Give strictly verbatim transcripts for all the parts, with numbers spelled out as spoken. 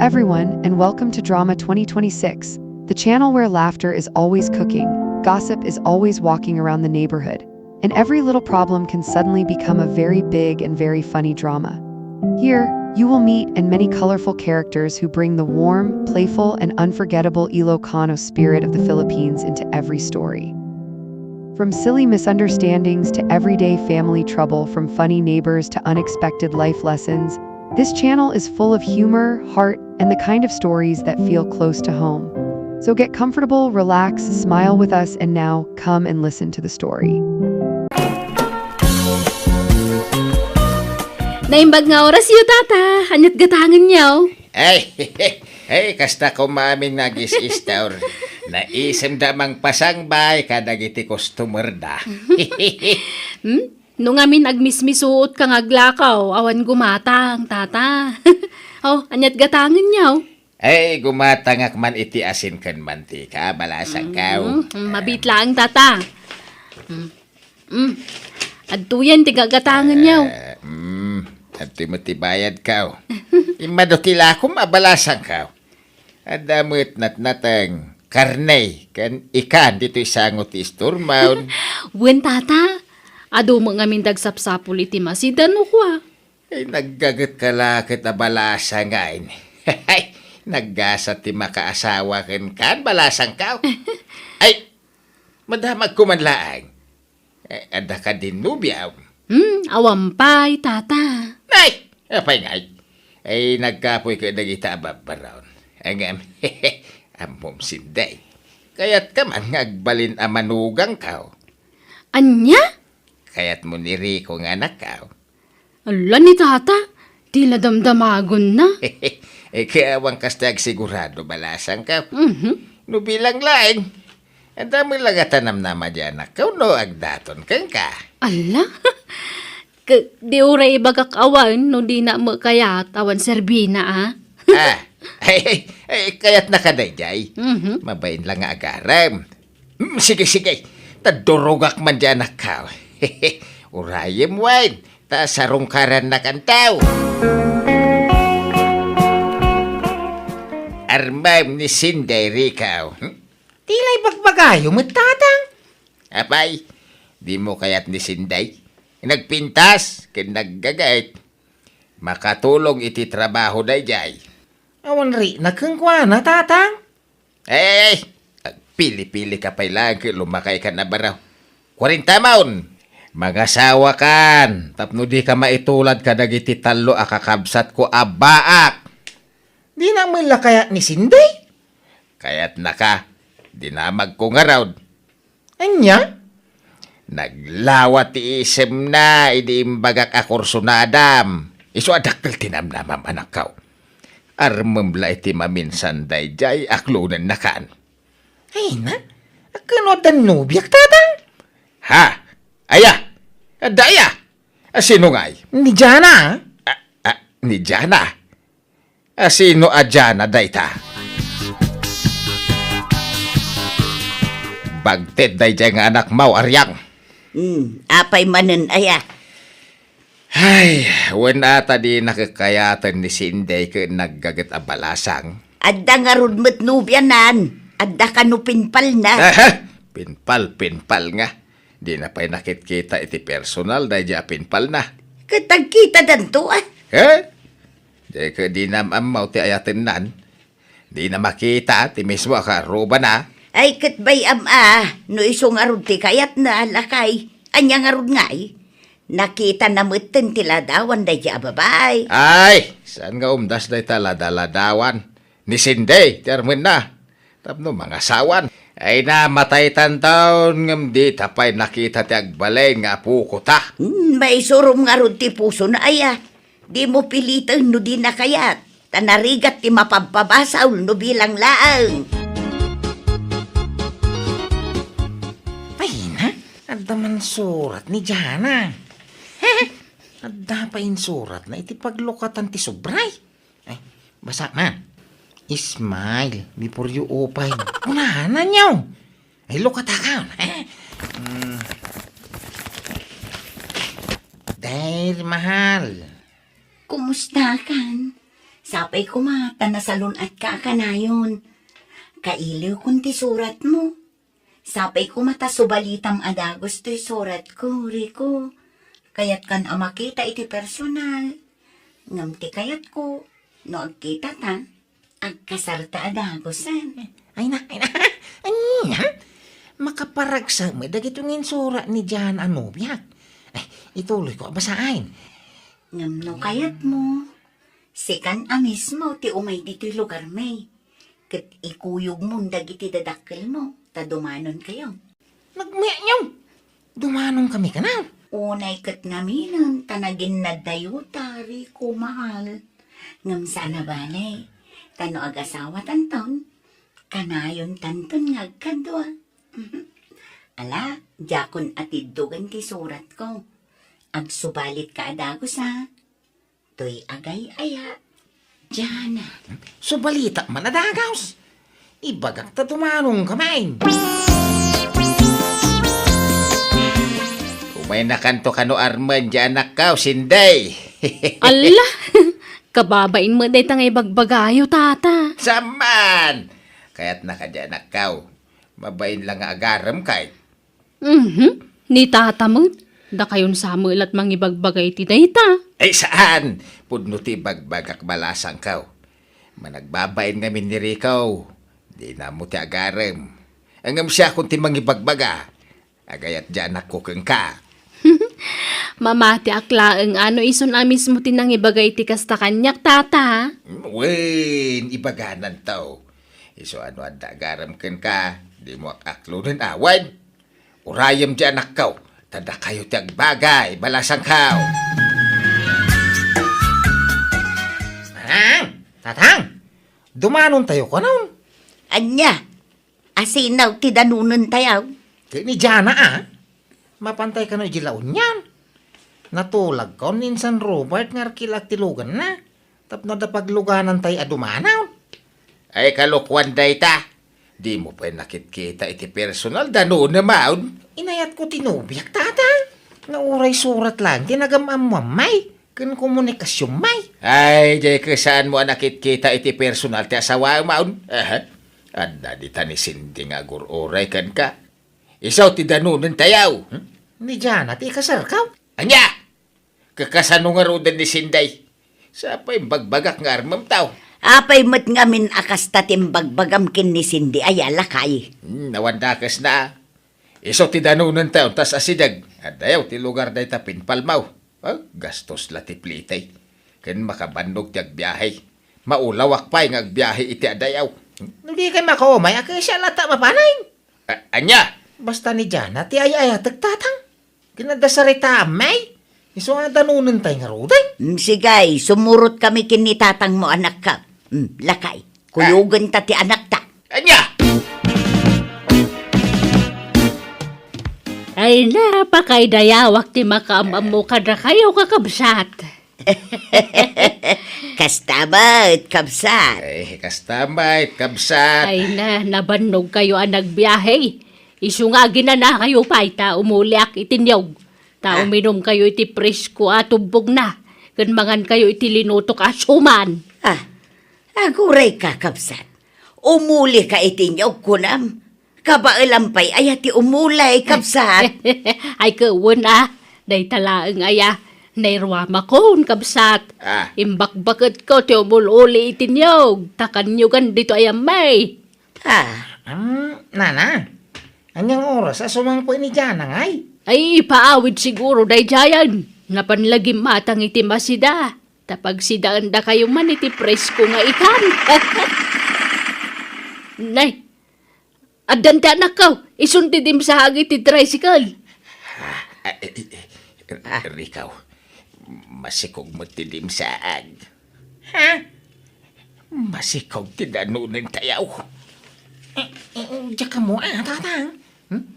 everyone, and welcome to Drama twenty twenty-six, the channel where laughter is always cooking, gossip is always walking around the neighborhood, and every little problem can suddenly become a very big and very funny drama. Here, you will meet and many colorful characters who bring the warm, playful, and unforgettable Ilocano spirit of the Philippines into every story. From silly misunderstandings to everyday family trouble, from funny neighbors to unexpected life lessons, this channel is full of humor, heart, and the kind of stories that feel close to home. So get comfortable, relax, smile with us, and now come and listen to the story. Naimbag nga oras yo, Tata. Aniat gatangen yo? Ay, ay, kasta ko mamin nga agis-istor. Naisemda mangpasangbay kadagiti customer da. Hmm? No ngamin agmismisuot ka nga aglakaw, awan gumatang, Tata. Oh, aniat gatangen yo? Ay, gumatangak man iti asin ken mantika, balasangkaw. Mm, mm, mabit laeng, Tata. Mm. Mm. Adtoyen ti gagatangen yo. Eh, mm, adtoy met ti bayadkaw. Immadu ti lakom a balasangkaw. Adda met natnateng, karne, ken ikan ditoy sango ti istormon. Wen, Tata. Adu met ngamin dagsapsapul iti masidan no kua. Ay, naggaget ka la ket a balasang ngamin. Ay, naggasa ti makaasawa kenka, balasangkaw. Ay, madamagko man laeng. Eh, adda kadin nobiam? Hmm, awan pay, Tata. Ay, apay ngay? Ay, nagkapoy ka dagita a babbaron. Ngem, ammom, Sinday. Kayatka man nga agbalin a manugangkaw. Ania? Kayatmo ni Rico nga anakkaw? Ala ni Tata, ti la damdamagonna. Eh, kaya awan kasta agsigurado, balasangkaw. Mhm. No bilang laeng, adda met la nga tanamnama di anakkaw no agdaton kenka. Ala? Ke-, di uray ibagak awan no dina met kayat awan serbina, a? Ah, ay, ay, ay, kayatnaka daydiay. Mhm. Mabain la nga agarem. Hmm, sige, sige. Ta durogak man di anakkaw. Urayem wen, ta sarungkarannakanto. Armem ni Sinday, Rico. Hmm? Ti la ibagbagayo met, Tatang? Apay, dimo kayat ni Sinday? Nagpintas ken naggagait. Makatulong iti trabaho daydiay. Awan rikna kenkuana, Tatang. Eh, agpili-pilika pay laeng ket lumakaykan a baro. Kuarentamon! Mangasawakan tapno dika maitulad kadagiti tallo a kakabsatko a baak. Dina met la kayat ni Sinday? Kayatnaka, dinamagko ngarud. Ania? Naglawa ti isemna idi imbagak a kursunadam. Isu a dakkel ti namnamam, anakko. Armem la iti maminsan daydiay, aklonennakan. Ay na, a, ken no adda nobiak, Tatang? Ha? Aya? Adda aya? A, sino ngay? Ni Jana. A, a, ni Jana? A, sino a Jana dayta? Bagted daydiay nga anakmo, Ariang. Hmm, apay manen aya? Ay, wen a ta dina kakayaten ni Sinday ken naggaget a balasang. Adda ngarud met nobianan. Adda kano pinpalna. Aha! Pinpal, pinpal nga. Dina pay nakitkita iti personal daydiay a pinpalna. Ket agkitadanto, a? He? Daytoy dinam ammo ti ayatennan. Dina makita ti mismo a kaarrubana. Ay, ket bay-am a, no isu ngarud ti kayatna, lakay. Ania ngarud ngay? Nakitana metten ti ladawan daydiay a babai. Ay, saan nga umdas dayta ladaladawan? Ni Sinday ti armenna. Tapno mangasawan. Ay, namataytanto, ngem dita pay nakita ti agbalin nga apokota. Hmm, maisurom ngarud ti pusona aya. Dimo piliten no dina kayat, ta narigat ti mapabpabasol no bilang laeng. Ay na, adda man surat ni Jana. Adda pay insuratna iti paglukatan ti sobray. Ay, basa man. Smile before you open. Kunana niyo. Ay, lukatakan. Mm. Dear mahal. Kumusta kan? Sapay koma ta nasalun-atka a kanayon. Kailiwkon ti suratmo. Sapay koma ta subalitam a dagus toy suratko, Rico. Kayatkan a makita iti personal. Ngem ti kayatko, no agkitata, agkasarta a dagusen. Ay na, ay na. Ania? Makaparagsak met dagiti insurat ni Jan a nobiak. Ay, ituloyko a basaen. Ngem no kayatmo, sikan a mismo ti umay ditoy lugarmi, ket ikuyogmon dagiti dadakkelmo, ta dumanonkayo. Nagmeayo! Dumanonkami kano? Unay ket ngaminen ta naginnaddayo, Rico, mahal. Ngem saan a bale, ta no agasawatanton, kanayontanton nga agkadua. Ala, diakon a tiddogen ti suratko. Agsubalitka a dagus, a. Toy agay-aya, Jana. Subalitak man a dagus. Ibagak ta dumanonkamin. Umaynakanto kano armen, Janakko, Sinday. Alla! Kababain met dayta nga ibagbagayo, tata. Saan man! Kayatna kadi, Anakko. Mabain la nga agarem kay. Mhm. Ni tata met, dakayon sa met la mangibagbaga iti dayta. Ay, saan! Pudno ti ibagbagak, balasangko. Managbabain ngamin ni Rico. Dina mo ti agarem. Ngem siakon ti mangibagbaga. Agayat diay anakko kenka. Mamatiak laeng a no isun a mismo ti nangibaga iti kasta kaniak, tata. Wen, ibagananto. Isu a no adda agarem kenka, dimo ak-aklonen awan. Urayem diay anakko, ta dakayo ti agbagay, balasangko. Tatang! Tatang! Dumanontayo kunon. Ania? Asino ti danonentayo? Ket ni Jana, a. Mapantay kano idiay La Union. Natulagkon ni Insan Robert nga arkilak ti luganna. Tapno adda pagluganantay a dumanon. Ay, kalokuan dayta. Dimo pay nakitkita iti personal, danonem, a. Inayatko ti nobiak, tata. Nga uray surat laeng ti nagam-ammoam, may. Ken komunikasionmi. Ay, diay ket saanmo a nakitkita iti personal ti asawaem, a. Aha. Adda dita ni Cindy nga agur-uray kenka. Isu ti danonentayo. Hmm? Ni Jana ti ikasarko. Ania? Kakasano ngaruden ni Sinday? Sapay imbagbagak nga armemto. Apay met ngamin a kasta ti imbagbagam ken ni Sindy aya, lakay? Hmm, awan dakesna. Isu ti danonentayo, tas asideg. Adayo ti lugar dayta pinpalmaw. Ah, gastos la ti plite. Ken makabannog ti agbiahe. Maulawak pay nga agbiahe iti adayo. No dikay makaumay, a, kasian latta mapanen. A-, ania? Basta ni Jana ti ay-ayatek, tatang. Ken adda saritaam, may. Isu a danonentay ngaruden. Mm, sige, sumurotkami ken ni tatangmo, anakko. Mm, lakay. Kuyogenta ti anakta. Ania? Ay, napakaidayawak ti makaam-ammo kadakayo, kakabsat. Kasta met, kabsat. Ay, kasta met, kabsat. Ay na, nabannogkayo a nagbiahe. Isu nga aginanakayo pay ta umuliak iti niyog. Ta Ah. Uminumkayo iti presko a tubbogna, ken mangankayo iti linutok a suman. Ah, aguray ka, kabsat. Umulika iti niyog, kunam. Kabaelam pay aya ti umulay, kabsat? Ay, ket wen, a. Dayta laeng aya. Nairuamakon, kabsat. Ah. Imbakbaketko ti umul-uli iti niyog, ta kanyogan ditoy a may. Ah. Am, nana, aniang oras a sumangko ni Jana, ngay? Ay, ipaawid siguro daydiayen. Napan la gimmatang iti masida. Ta pagsidaendakayo man iti presko nga ikan. Nay, addan ti anakko, isun ti dimsaag iti tricycle. Ah, eh, eh, eh, Ah. Rico, masikog met ti dimsaag. Ha? Masikog ti danonentayo. Eh, eh, diak ammo, a, tatang. Hmm?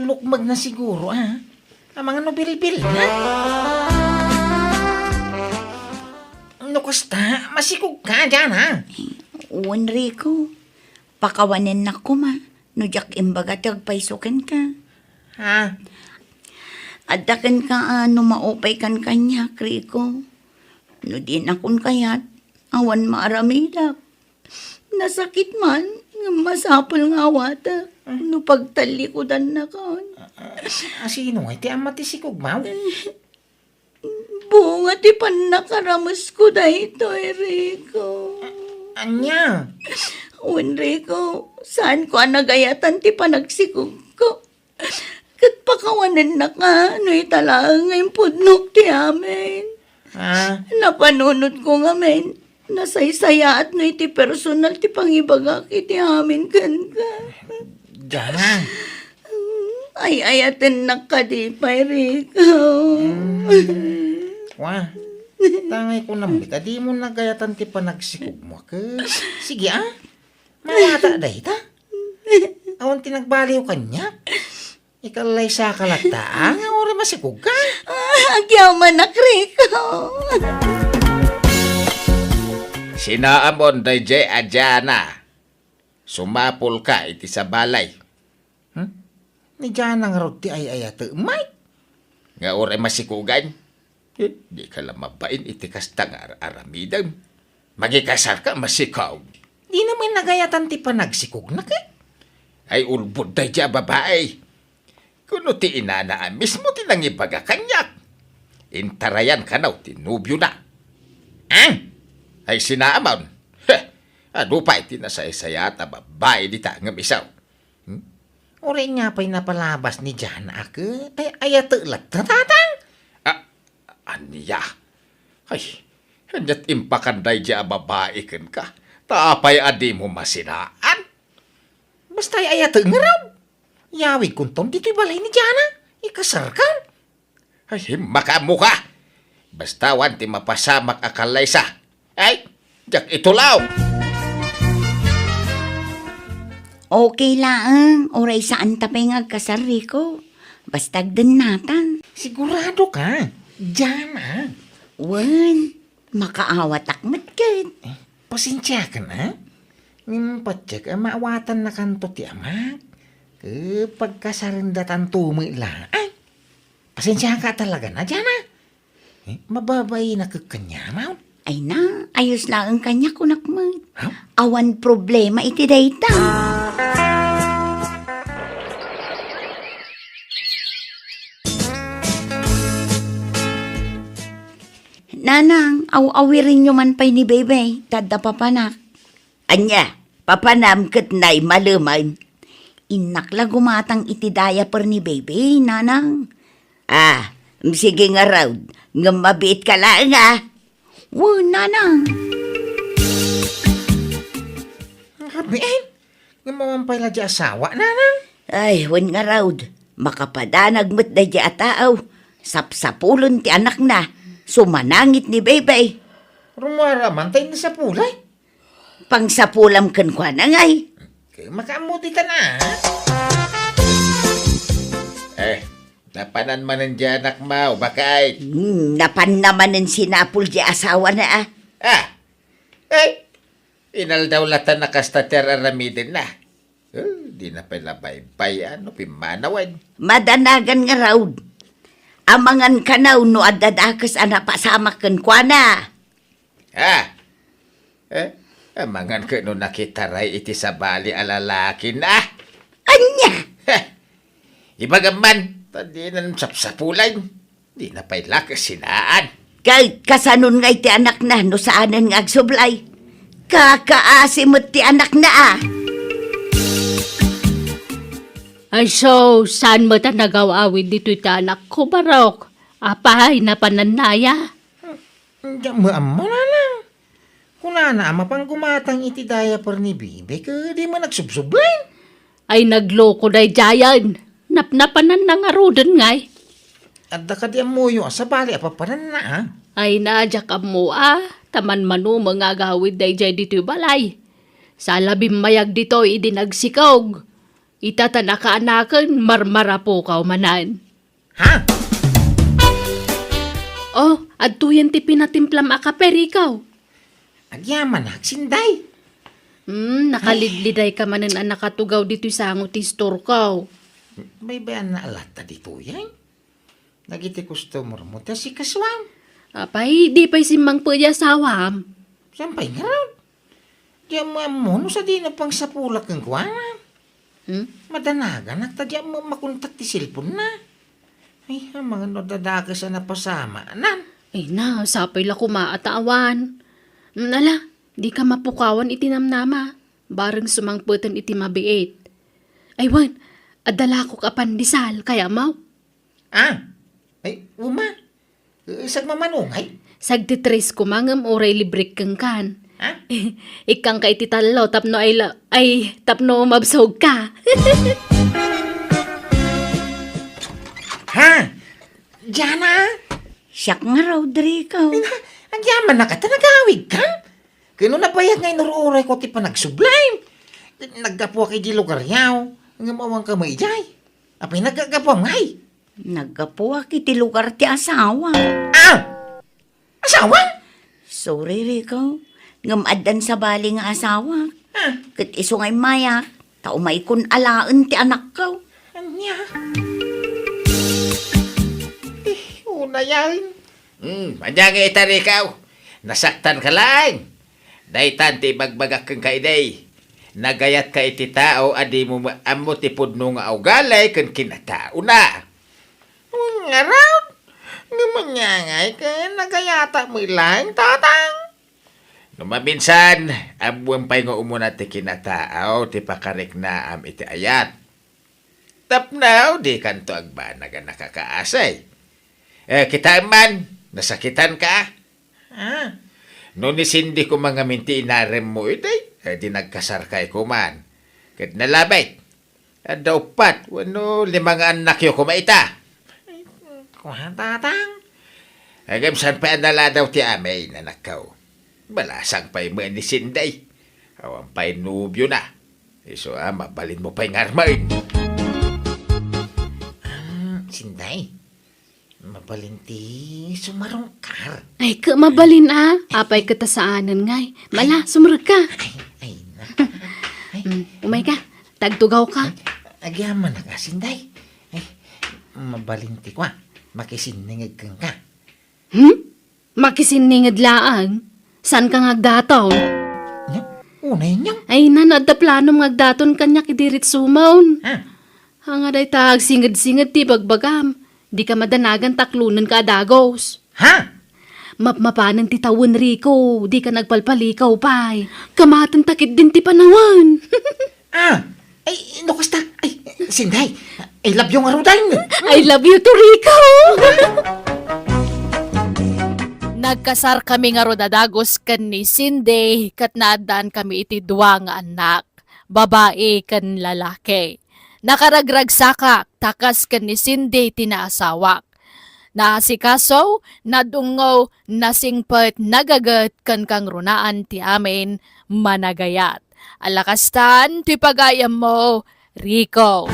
Lukmagna siguro, a. Amangan no bilbilna. No kasta, masikogka diay, a. Wen, Rico, pakawanennak koma no diak imbaga ti agpayso kenka. Ha? Adda kenka a no maupaykan kaniak, Rico. No dinakon kayat, Awan maaramidak. Nasakit man, ngem masapul nga awatek no pagtallikudannakon. A, a, a, sino nga iti ama ti sikog, maw? Bunga ti pannakaramesko daytoy, Rico. A-, ania? Wen, Rico, saanko a nagayatan ti panagsikogko. Ket pakawanennaka no ita laeng nga impudnok ti amin. Ah. Napanunotko ngamin, nasaysayaat no iti personal ti pangibagak iti amin kenka. Diana. Ay-ayatennak kadi pay, Rico. Mm. Wa, tangay ko namit a dimo nagayatan ti panagsikogmo, ket sige, ah. Mawata dayta. Awan ti nagbaliw kaniak. Ikallaysaka latta, ah, nga uray masikogka. Ah, agyamanak, Rico. Sinaamon daydiay a Diana. Sumapulka iti sabalay. Hmm? Ni Diana ngarud ti ay-ayatek, Mike? Nga uray masikogan? Eh, dika la mabain iti kasta nga ar-aramidem. Mangikasarka, masikog. Dina met nagayatan ti panagsikogna ket. Ay ulbod daydiay a babai. Kuno ti inana a mismo ti nangibaga kaniak. Intarayan kano ti nobiona. Ah? Ay sinaamon. Heh, adu pay ti nasaysayaat a babai dita ngem isu. Hmm? Uray nga pay napalabas ni Diana a ket ay-ayatek latta, tatang? Ah, ania? Ay, aniat impakan daydiay a babai kenka? Ta apay a dimo masinaan? Basta ay-ayatek ngarud. Yawidkonton ditoy balay ni Diana. Ikasarkan. Ay, makaammoka! Basta awan ti mapasamak a kallaysa. Ay, diak itulaw! Okay laeng, uray saanta pay nga agkasar, Rico. Basta agdennatan. Sigurado ka? Diana? Wen, makaawatak met ket. Eh, pasensiakan, a? Ngem patiek a maawatannakanto ti amak. Ket pagkasarendatanto met laeng. Pasensiaka talaga, Diana. Eh, mababainak kaniak, maw? Ay na, ayos laeng kaniak, kunak met. Ha? Awan problema iti dayta. Nanang, aw-awirenyo man pay ni Bebe, ta adda papanak. Ania, papanam ket naimalemen? Innak la gumatang iti diaper ni Baby, Nanang. Ah, sige ngarud, ngem mabiitka laeng, a. Wen, Nanang. Mabiit? Ngem awan pay la diay asawa, Nanang? Ay, wen ngarud, makapadanag met daydiay a tao. Sapsapulen ti anakna, sumanangit ni Baby. Rummuar man tay nasapulay? Pangsapulam kenkuana ngay. Makaammo ditan, a? Eh, napanan manen diay anakmo, baket? Hmm, napanna manen sinapul diay asawana, a. Ah, eh, inaldaw latta a kasta ti ar-aramidenna. Eh, dina pay la baybay-an no pimmanawen. Madanagan ngarud. Amangan kano no adda dakes a napasamak kenkuana. Ah! Eh, amangan ket no nakitaray iti sabali a lalakina. Ania? Heh! Ibagam man, ta dinan sapsapulan. Dina pay la kasinaan. Ket kasanon ngay ti anakna no saanen nga agsublay? Kakaasi met ti anakna, a. Ay, so, saan met a nagaw-awid ditoy ti anakko, Barok? Apay, napanannaya? Diak met ammo, Nanang. Kunana a mapan gumatang iti diaper ni Bibi, ket di met nagsubsublen. Ay, nagloko daydiayen. Napnapananna ngaruden ngay. Adda kadi ammoyo a sabali a papananna, a? Ay, na, diak ammo, a. Ta manmanumeng nga agawid daydiay ditoy balay. Saan la bimmayag ditoy idi nagsikog. Ita ta nakaanaken, marmarapokaw manen. Ha? Oh, adtoyen ti pinatimplam a kape, Rico. Agyamanak, Sinday. Hmm, nakalidlidayka manen a nakatugaw ditoy sango ti istorko. Baybay-anna latta ditoyen? Dagiti customer mo, ti asikasuam. Apay, di pay simmangpet ti asawam? Saan pay ngarud? Di ammo-ammo no sadino pangsapulak kenkuana. Hmm? Madanaganak ta di ammo makontak ti cellphone-na. Ay, amangan no dadakes a napasamanan. Ay na, sapay la koma a ta awan. Hmm, ala, dika mapukawan iti namnama. Bareng sumangpeten iti mabiit. Ay wen, adda lakok a pandesal, kayatmo? Ah, ay, uma. Eh, sagmamanungay? Sagtitres koma ngem uray librek kenkan. Ha? Ikkanka iti tallo tapno ay la-, ay, tapno mabsogka. Ha? Diana? Siak nga, Rodrigo. Ay na, agyamanak ta nagawidka? Ket no nabayag nga inur-urayko ti panagsubli. Naggapuak iti lugaryo, ngem awanka met idiay. Apay naggapuam ngay? Naggapuak iti lugar ti asawa. Ah! Asawa? Sorry, Rico. Ngem addan sabali nga asawa. Ah. Ket isu nga immayak, ta umaykon alaen ti anakko. Ania? Eh, unayen. Hmm, ania nga ita, Rico? Nasaktanka laeng. Daytan ti ibagbagak kenka idi. Nagayatka iti tao a dimo ammo ti pudno nga ugali ken kinataona. Ngarud, ngem ania ngay ket nagayatak met laeng, Tatang? No maminsan, ammoem pay nga umuna ti kinataaw ti pakariknaam iti ayat. Tapno dikanto agbanag a nakakaasi. Eh, kitaem man, nasakitanka. Ah, no ni Cindy koma ngamin ti inaremmo idi, eh, di nagkasarkay koman. Ket nalabit, adda uppat wenno lima nga annakyo koma ita. Ay, kua, Tatang. Ngem saan pay a naladaw ti amin, anakko. Balasang pay met ni Cindy. Awan pay nobiona. Isu a mabalinmo pay nga armen. Ah, Cindy, mabalin ti sumarungkar. Ay, ket mabalin a. Apay ket ta saanen ngay. Mala, sumrekka. Ay, ay, na. Ay. Mm, umayka. Tagtugawka. Ay, agyamanak a, Cindy. Ay, mabalin ti kua. Makisinninged kenka. Hmm? Makisinninged laeng? Saanka nga agdaton? Nya, unay niya. Ay, na, no adda planom nga agdaton kaniak idi ritsomon. Ha? Ania dayta agsinged-singed ti ibagbagam. Dika madanagan ta aklonenka a dagus. Ha? Mapmapanen ti tawen, Rico, dika nagpalpalikaw pay. Kamaten ta ketdin ti panawen. Ah, ay, no kasta, ay, Cindy, I love you ngaruden. I love you too, Rico. Nagkasarkami ngarud a dagus ken ni Cindy ket naaddaankami iti dua nga annak, babai ken lalaki. Nakaragragsakak ta kas ken ni Cindy ti naasawak. Naasikaso, nadungngo, nasingpet, nagaget, ken kangrunaan ti amin, managayat. Ala kastan ti pagayammo, Rico.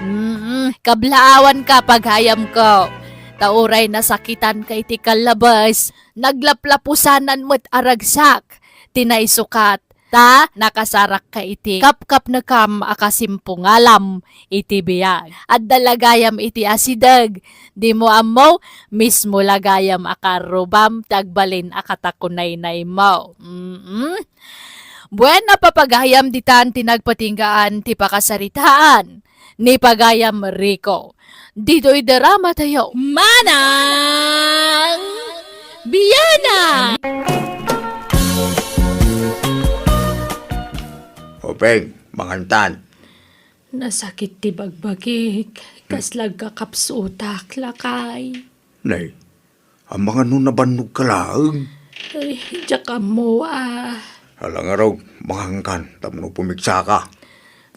Mm, kablaawanka, pagayamko. Ta uray nasakitanka iti kallabes, naglaplapusanan met a ragsak ti naisukat. Ta nakasarakka iti kapkapnekam a kasimpungalam iti biag. Adda la gayam iti asideg, dimo ammo, mismo la gayam a karrubam ti agbalin a katakunaynaymo. Mm-mm. Buen a papagayam ditan ti nagpatinggaan ti pakasaritaan ni pagayam Rico. Ditoy dramatayo, Manang Biana! Openg, mangantan. Nasakit ti bagbagik, kasla agkakapsutak, lakay. Nay, amangan no nabannogka laeng? Ay, diak ammo a. Ala ngarud, mangankan tapno pumigsaka.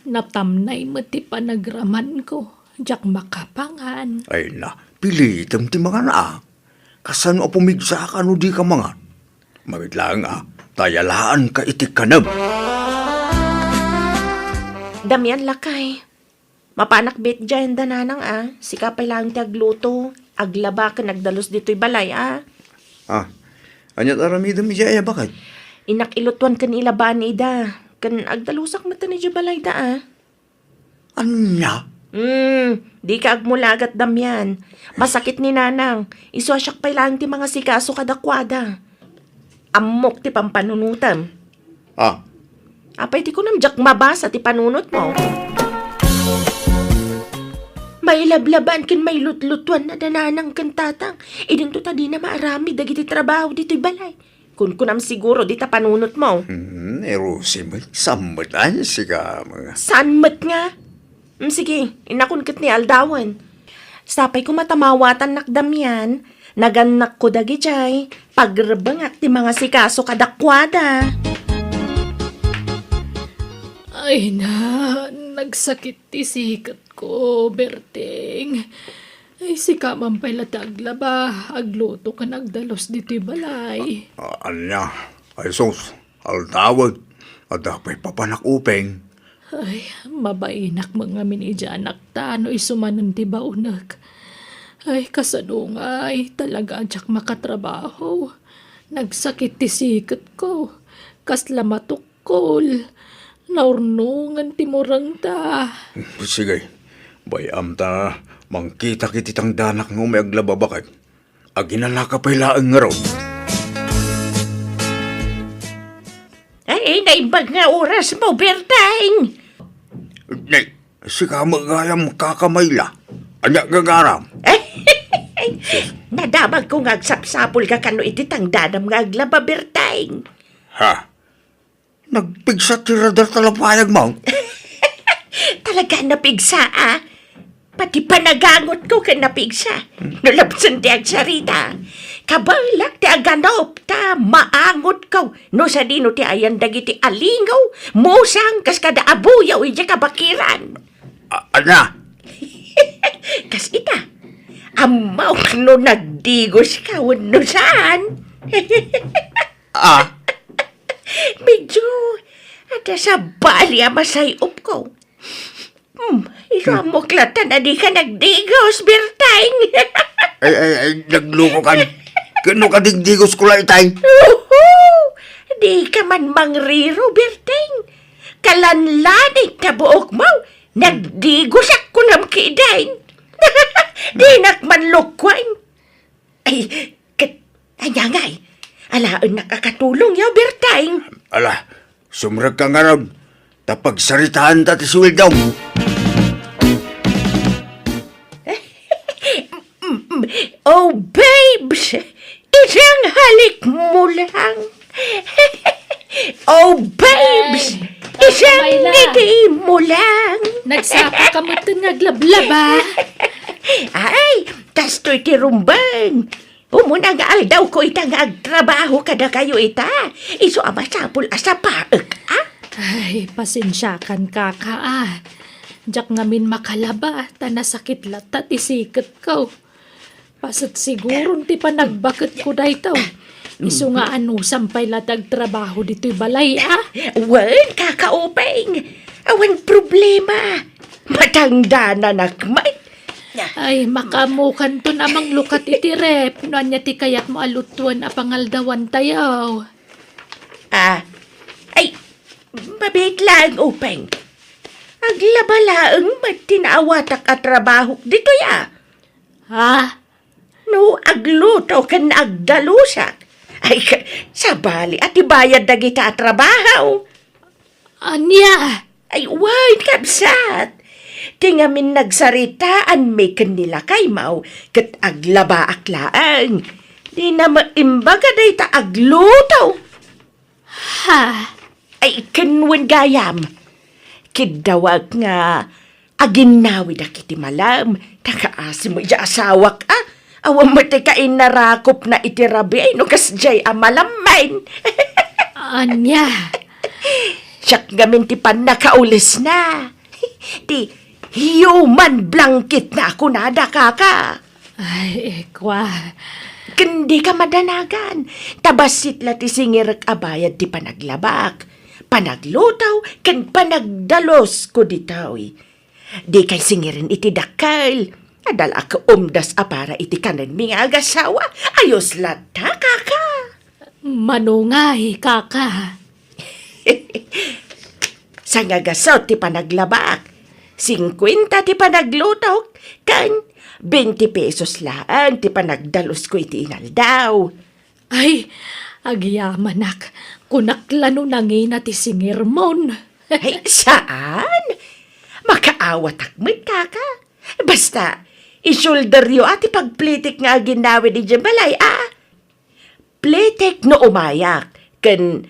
Natamnay met ti panagramanko, diak makapangan. Ay na, pilitem ti mangan a. Kasano a pumigsaka no dika mangan? Mamit laeng a, ta yalaanka iti kanem. Damian, lakay. Mapanak bet diay anda nanang a, sika pay laeng ti agluto, aglaba ken agdalus ditoy balay a. Ah, aniat aramidem idiay a, baket? Innak ilutuan ken ilabaan ida, ken agdalusak metten idiay balayda a. Ania? Hmm, dika agmulagat, Damian. Masakit ni Nanang. Isu a siak pay laeng ti mangasikaso kadakuada. Ammok ti pampanunotem. Ah. Apay ti kunam, diak mabasa ti panunotmo? Mailablabaan ken mailutlutuan a da Nanang ken Tatang. Idinto ta dina maaramid dagiti trabaho ditoy balay. Kunkunam siguro dita panunotmo. Hmm, ni Rosie met, saan met a sika, mga. Saan met nga? Hmm, sige, innakon ket ni aldawen. Sapay koma ta mawatannak, Damian, nagannakko dagijay, pagrebengak ti mangasikaso kadakuada. Ay na, nagsakit ti siketko, Berting. Ay, sika man pay la ti aglaba, agluto ken agdalus ditoy balay. A-, ania? Ay sus, aldawen, adda pay papanak, Upeng. Ay, mabainak met ngamin idiay anakta no isu manen ti baonek. Ay, kasano ngay, talaga a diak makatrabaho. Nagsakit ti siketko. Kasla matuk-, Kol, naurnongen ti murengta. Sige, bay-am ta mangkitak iti tangdanak nga umay aglaba baket. Aginanaka pay laeng ngarud. Ay, ay, naimbag nga orasmo, Berteng. Nay, sika met gayam, Kaka Mayla. Ania gagaram? Nadamagko nga agsapsapulka kano iti tangdanam nga aglaba, Berteng. Ha? Nagpigsa ti radar ta lapayagmo? Talaga a napigsa, a. Pati panagangotko ket napigsa. No labsen ti agsarita, kabaelak ti aganop ta maangotko no sadino ti ayan dagiti alingaw, musang, kas kada abuyaw idiay kabakiran. A-, ania? Kas ita, ammok no nagdigoska wenno saan. Ah? Medyo adda sabali a masay-opko. Hmm, isu ammok latta a dika nagdigos, Berteng. Ay, ay, ay, naglukokan. Ken no kadigdigosko la itay? Uhu! Dika man mangriro, Berteng. Kalanlaning ta buokmo, nagdigosak kunam ketdin. Dinak man lukkuan. Ay, ket, ania ngay? Alaennak a katulongyo, Berteng. Ala, sumrekka ngarud, ta pagsaritaanta ti suweldom. Oh, babes, idiay halik mo lang. Oh, babes, ay, idiay Kaka Mayla, ngiti mo lang. Nagsapaka metten nga aglablaba. Ay, kastoy ti rumbeng. Umuna nga aldawko ita nga agtrabaho kadakayo ita. Isu a masapul a sapaek, a? Ay, pasensiakan, Kaka, a. Diak ngamin makalaba, ta nasakit latta ti siketko. Paset siguron ti panagbaketko daytoy. Isu nga anusam pay la ti agtrabaho ditoy balay, a? Wen, Kaka Upeng. Awan problema. Matangdananak met. Ay, makaammokanton a manglukat iti ref no ania ti kayatmo a lutoen a pangaldawantayo. Ah, ay, mabiit laeng, Upeng. Aglaba laeng met ti naawatak a trabahok ditoy, a. Ha? No agluto ken agdalusak, ay, ka-, sabali a ti bayad dagita a trabaho. Ania? Ay, wen, kabsat. Ti ngamin nagsaritaanmi ken ni lakaymo ket aglabaak laeng. Dina met imbaga dayta agluto. Ha? Ay, ken wen gayam. Kiddawak nga aginnawidak iti malem, ta kaasi met idiay asawak, a. Awan met ti kainarakopna iti rabii no kasdiay a malemmen. Ania? Siak ngamin ti pannakaulesna. Ti human blanket na a kunada, Kaka. Ay, ikwa. Ken dika madanagan, ta bassit la ti singirek a bayad ti panaglabak, panagluto, ken panagdalusko ditoy. Dikay singiren iti dakkel. Adda la a kaumdas a para iti kanenmi nga agasawa. Ayos latta, Kaka. Mano ngay, Kaka? Sangagasut ti panaglabak. Singkuenta ti panaglutok, ken twenty pesos laeng ti panagdalusko iti inaldaw. Ay, agyamanak, kunak la no nangina ti singirmon. Ay, saan? Makaawatak met, kaka. Basta, isulderyo a ti pagplitek nga aginawid idiay balay, a? Plitek no umayak, ken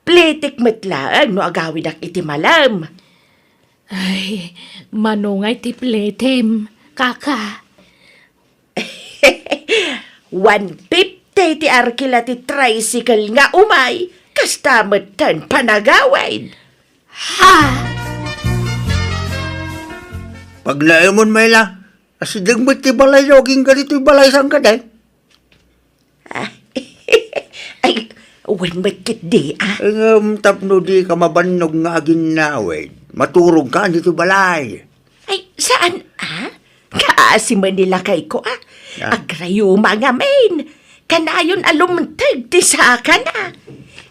plitek met laeng no agawidak iti malem. Ay, mano ngay ti plitem, kaka? One fifty ti arkila ti tricycle nga umay, kasta metten panagawid. Ha? Pagnaemon, Mayla, asideg met ti balayyo agingga ditoy balay sangkadi. Ah, ay, wen met ketdi, a. Ngem tapno dika mabannog nga aginnawid, maturogka ditoy balay. Ay, saan, a? Kaasi met ni lakayko, a. Ah. Agrayuma ngamin. Kanayon a lumteg ti sakana.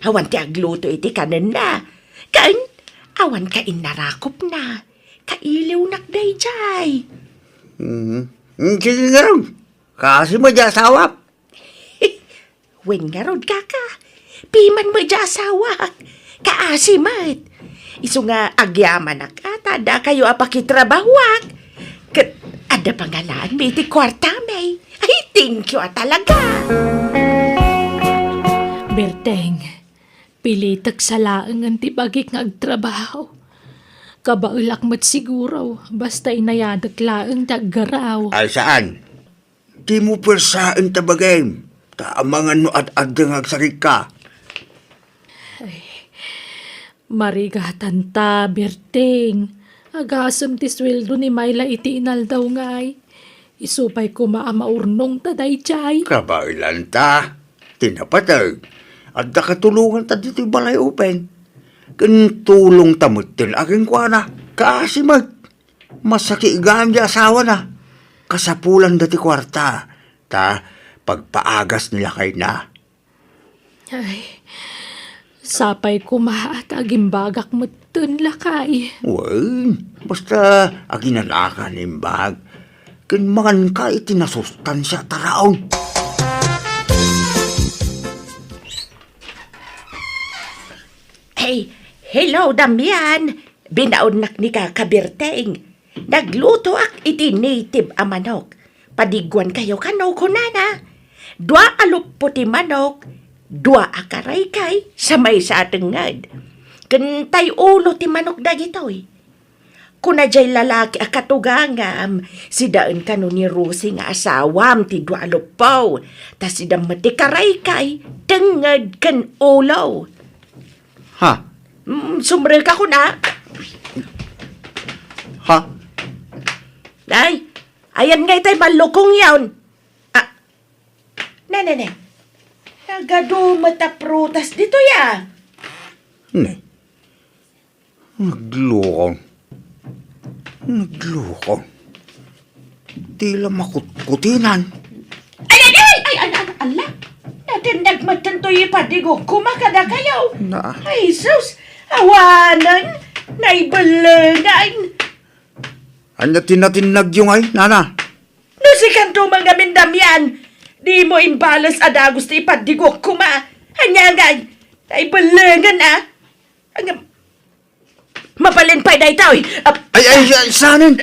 Awan ti agluto iti kanenna. Ken, awan ka innarakopna. Kailiwnak daydiay. Mhm. Mm, sige ngarud. Kaasi met diay asawak. Wen ngarud, kaka. Piman met diay asawak. Kaasi met. Isu nga agyamanak a ta dakayo a pakitrabahoak. Ket adda pangalaanmi iti kuartami. Ay, thank you a talaga. Berteng, pilitek sa laengen ti bagik nga agtrabaho. Kabaelak met siguro, basta inayadek laeng ti aggaraw. Ay, saan? Dimo puersaen ta bagim, ta amangan no ad-adda nga agsarigka. Ay, marigatan ta, Berteng. Agasem ti sueldo ni Mayla iti inaldaw ngay. Isu pay koma a maurnong ta daydiay. Kabaelan ta. Ti napateg, adda katulongan ta ditoy balay upen. Ken tulong ta metten a kenkuana. Kaasi met. Masakit gayam di asawana. Kasapulan da ti kuarta, ta pagpaagas ni lakayna. Ay, sapay koma ta agimbagak metten, lakay. Wen, basta aginanaka nga imbag. Ken manganka iti nasustansia a taraon. Hey, hello, Damian. Binaonnak ni Kaka Berteng. Naglutoak iti native a manok. Padiguankayo kano, kunana. Dua a luppo ti manok, dua a karaykay, sa maysa a tengnged. Ken tay ulo ti manok dagitoy. Kuna jay lalaki a katugangam, sidaen kano ni Rosie nga asawam ti dua a luppo, ta sida met ti karaykay, tengnged ken ulo. Ha? Mm, sumrek ako na. Ha? Ay, ayan nga itay malukong yaon. Ah, ne, ne, ne. Nagadu met a prutas ditoy, a. Ne. Naglukong. Naglukong. Tila makutkutinan. Ay, ay, ay! Ay, ay, ay, ala! Natindagmatan to'y ipadigok koma kadakayo. Na. Ay, sus! Awanen! Naibelengan! Ania ti natinnagyo ngay, nana? No sikanto man ngamin, Damian, dimo imbales a dagus ti ipadigok koma. Ania ngay? Naibelengan, a? Ang, mabalin pay daytoy. Ap-, Ay, ay, ay, saanen?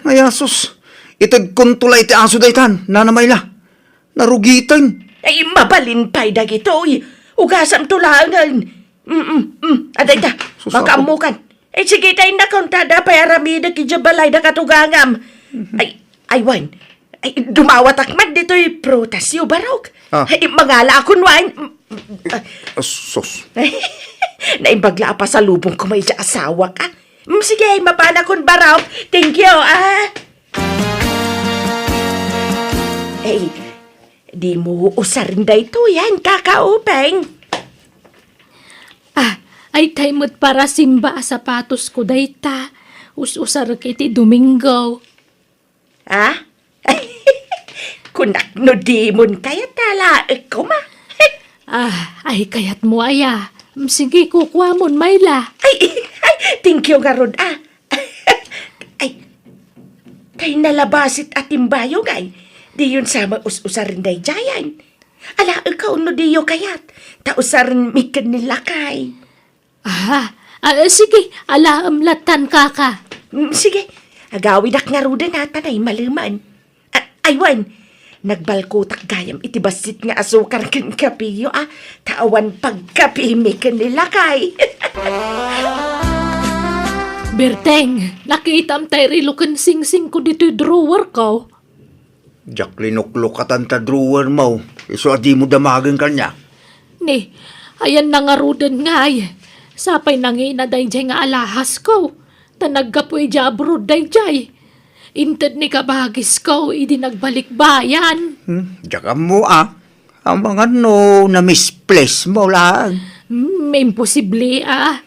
Ay, asus. Itedkonto la iti aso daytan, Nana Mayla. Narugiten. Ay, mabalin pay dagitoy. Ugasamto laengen. Mm, mm, mm. Adayta, sus, makaammokan. Ay, sige, ta innak, kunta adda pay aramidek idiay balay da katugangam. Mhm. Ay, ay, wen. Ay, dumawatak met ditoy prutasyo, barok. Ah. Ay, mangala akon wen. Ah, sus. Naimbag la a pasalubong ko may asawak, a. Mm, sige, ay, mapanakon, barok. Thank you, a. Ay, dimo usaren daytoy, a, Kaka Upeng. Ah, ay, tay met para simba a sapatosko dayta. Us-usarek iti Domingo. Ha? Kunak no dimon kayat a laek koma. Ah, ay, kayatmo aya. Mm, sige, kukuamon, Mayla. Ay, ay, thank you ngarud, a. Ay, tay nalabasit a timbayo ngay, diyon sa maus-usaren daydiayen. Alaekon no diyo kayat, ta usaren mi ken ni lakay. Ah, ah, sige, alaem lattan, kaka. Mm, sige, agawidak ngaruden a ta naimaleman. A-, ay wen, nagbalkotak gayam iti bassit nga asukar ken kapeyo a, ta awan pagkapemi ken ni lakay. Berteng, nakitam tay relo ken singsingko ditoy drawerko. Diak linuklokatan ta drawermo, isu a dimo damagen kaniak. Ni, ayanna ngaruden ngay. Sapay nangina daydiay nga alahasko, ta naggapu idiay abroad daydiay. Inted ni kabagisko idi nagbalikbayan. Hmm, diak ammo a. Amangan no na-misplace mo lang. Hmm, imposible a.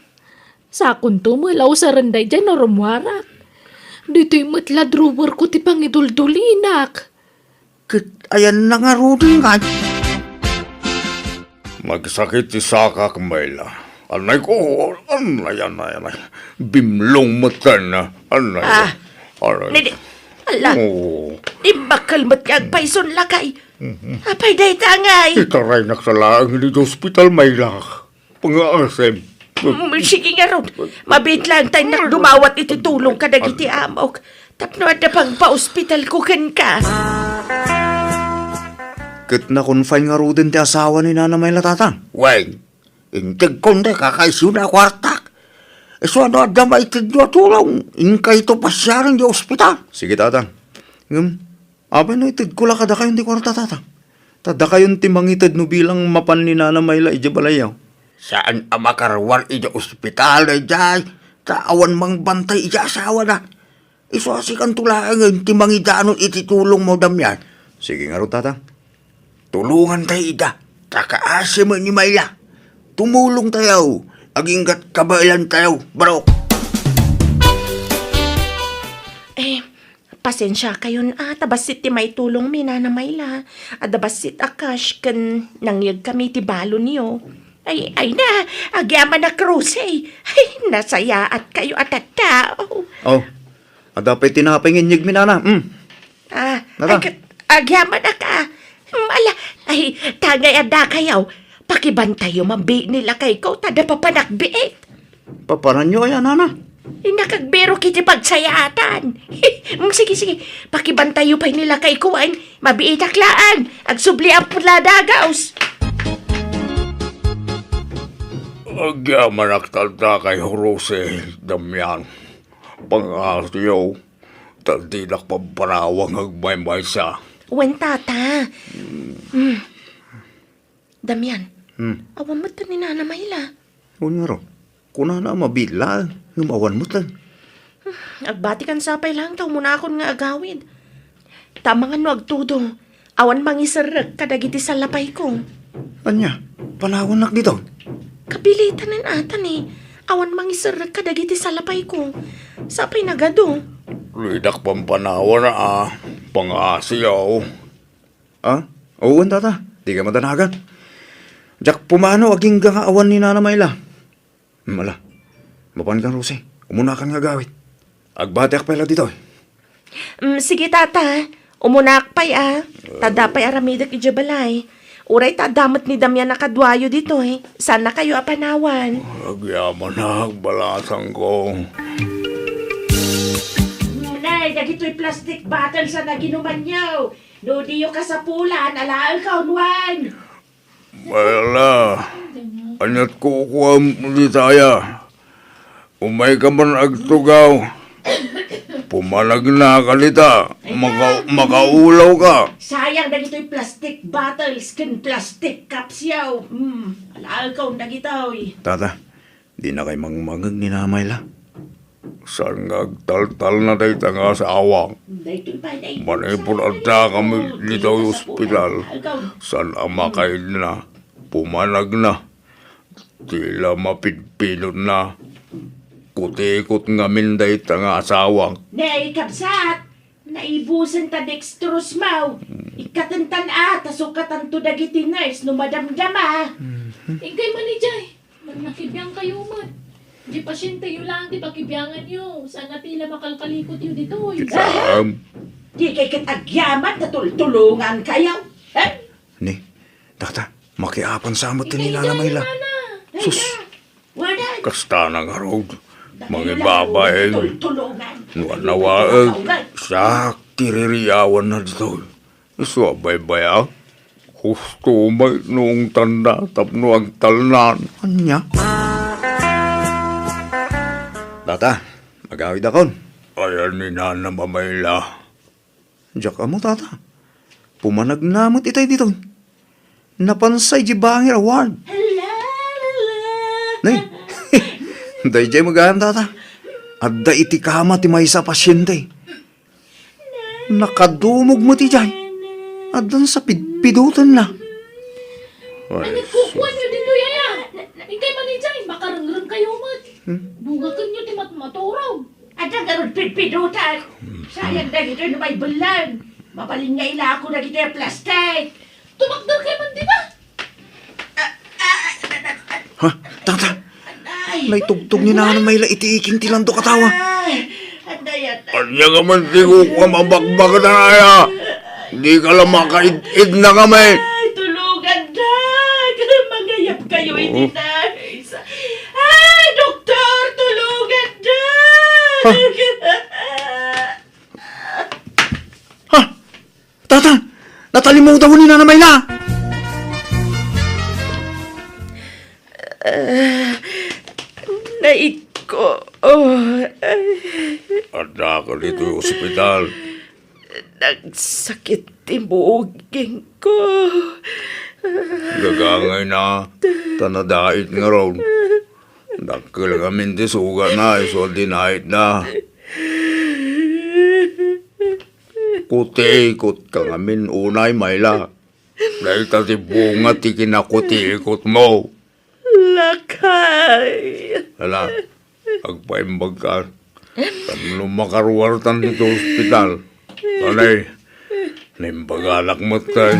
Sakonto met la usaren daydiay no rummuarak. Ditoy met la drawerko ti pangiduldulinak. Ket ayanna ngaruden ngay. Nagsakit ti sakak, Mayla. Anay ko, anay, anay, anay. Bimlong metten, anay. Ah, anay. Nidi, ala. Oo. Imbakkel met nga agpayson lakay. Mhm. Apay dayta ngay? Itaraynak sa laeng iti ospital, Mayla. Pangaasim. Mm, sige ngarud. Mabiit lang tayo nak dumawat iti tulong kadagiti amok. Tapno adda pagpa-ospital ko kenka. Ket na-confine ngaruden ti asawa ni Nana Mayla, Tatang? Wen, integkon ti kakaisuna a kuartak. Isu a no adda maitedyo a tulong, inkayto pasiaren ti ospital. Sige, Tatang. Ngem, apay no itedko la kadakayon ti kuarta, Tatang? Ta dakayon ti mangited no bilang mapan ni Nana Mayla idiay balayyo. Saan a makaruar idiay ospital daydiay, ta awan mangbantay idiay asawana. Isu a sikanto laengen ti mangidanon iti tulongmo, Damian. Sige ngarud, Tatang. Tulongantayo ida, ta kaasi met ni Mayla. Tumulongtayo, agingga't kabaelantayo, barok. Eh, Pasensiakayon a, ta bassit ti maitulongmi, Nana Mayla. Adda bassit a cash ken nangyegkami ti balonyo. Ay, ay na, agyamanak, Rose. Ay, nasayaatkayo a tattao. Oh, adda pay tinapay nga inyegmi, Nana. Mm. Ah, Nana. Ay, ket agyamanak a. Mm, ala, ay, ta ngay addakayo. Pakibantayo man biit ni lakayko, ta adda papanak biit. Papananyo aya, Nana? Innak agbirok iti pagsayaatan. Mm, sige, sige. Pakibantayo pay ni lakayko, wen. Mabiitak laeng. Agsubliak pay la a dagaus. Agyamanak tatta kay Rose, Damian. Pangasiyo, ta dinak pampanawang agmaymaysa. Wen, Tata. Mm. Damian, Hmm. awan met ni Nana Mayla. Wen ngarud, kunana a mabiit laeng, ngem awan met. Agbatikan sapay laeng ta umunakon nga agawid. Ta amangan no agtudong, awan mangiserrek kadagiti salapayko. Ania, panawannak ditoy? Kapilitanen ata ni, awan mangiserrek kadagiti salapayko. Sapay nagadu. Dinak pampanawan a, pangasiyo. Ah? Wen, Tata. Dika madanagan. Diak pumano agingga nga awan ni Nana Mayla. Hmm, ala. Mapanka, Rose. Umunakan nga agawid. Agbatiak pay la ditoy. Mm, sige, Tata. Umunaak pay, a. Ta adda pay aramidek idiay balay. Uray ta adda met ni Damian a kaduayo ditoy. Saannakayo a panawan. Agyamanak, balasangko. Nay, dagitoy plastic bottles a naginumanyo. No diyo kasapulan, alaenkayon. Mayla, ania't kukuam dita aya? Umayka man agtugaw. Pumanagnaka dita. Maka-, makaulawka. Sayang dagitoy plastic bottles ken plastic cups yaw. Hmm, alaenkayon dagitoy. Tata, dinakay mangmangeg ni Nana Mayla. Saan nga agtaltalna dayta nga asawak? Manipud addakami ditoy ospital, saan a makaidna, pumanagna. Ti la mapidpinotna, kutikot ngamin dayta nga asawak. Ne, kabsat! Naibusen ta dextrose mo. Ikkatentan a, ta sukatanto dagiti nurse no madamdama. Inkay man idiay. Nakibiangkayo met. Ti pasienteyo lang ti pakibianganyo. Saan a ti la makalkalikotyo ditoy. Sam. Dikay ket agyaman ta tultulongankayo. Eh? Ni, tata, makiapan sa met ni Nana Mayla. Sus. Kasta na ngarud, mangibabain. Tultulongan. No anawaek, siak ti ririawanna ditoy. Isu a baybay-ak. Husto met no ungtanna tapno agtalnan. Ania? Tata, agawidakon. Ayan ni Nana Mayla. Diak ammo, tata. Pumanagna met itay ditoy. Napansay di bangir a ward. Nay, daydiay met gayam, tata. Adda iti kama ti maysa a pasiente. Nakadumog met idiay. Addan sa pidpidotenna. Ay, nagkukuanyo ditoy, aya? Inkay man idiay, makarengrengkayo met. Hmm? Bugakenyo ti matmaturog. Adda ngarud pidpidotan. Sayang dagitoy no maibellan. Mabalin nga ilako dagitoy a plastik. Tumakderkay man dita. Ha? Tata? Ay. Naitugtog ni Nana Mayla iti iking ti landok a tawa. Ay. Anday, anday. Ania nga man ti kukuam a bakbaket, anaya? Dika la makaid-id na kami. Ay, tulongan, Dag. Mangayabkayo iti nurse. Ay, doktor, tulongan, Dag. Ha? Ha? Tata, natalimudaw ni Nana Mayla! Ah, naitko. Oh, ay. Adda ka ditoy ospital. Nagsakit ti bugingko. Gagangayna, ta nadait ngarud. Dakkel ngamin ti sugatna isu a dinaitda. Kutiikotka ngamin unay, Mayla. Dayta ti bunga ti kinakutiikotmo. Lakay. Ala, agpaimbagka. Tapno makaruartan ditoy ospital. Anay, naimbaganak metten.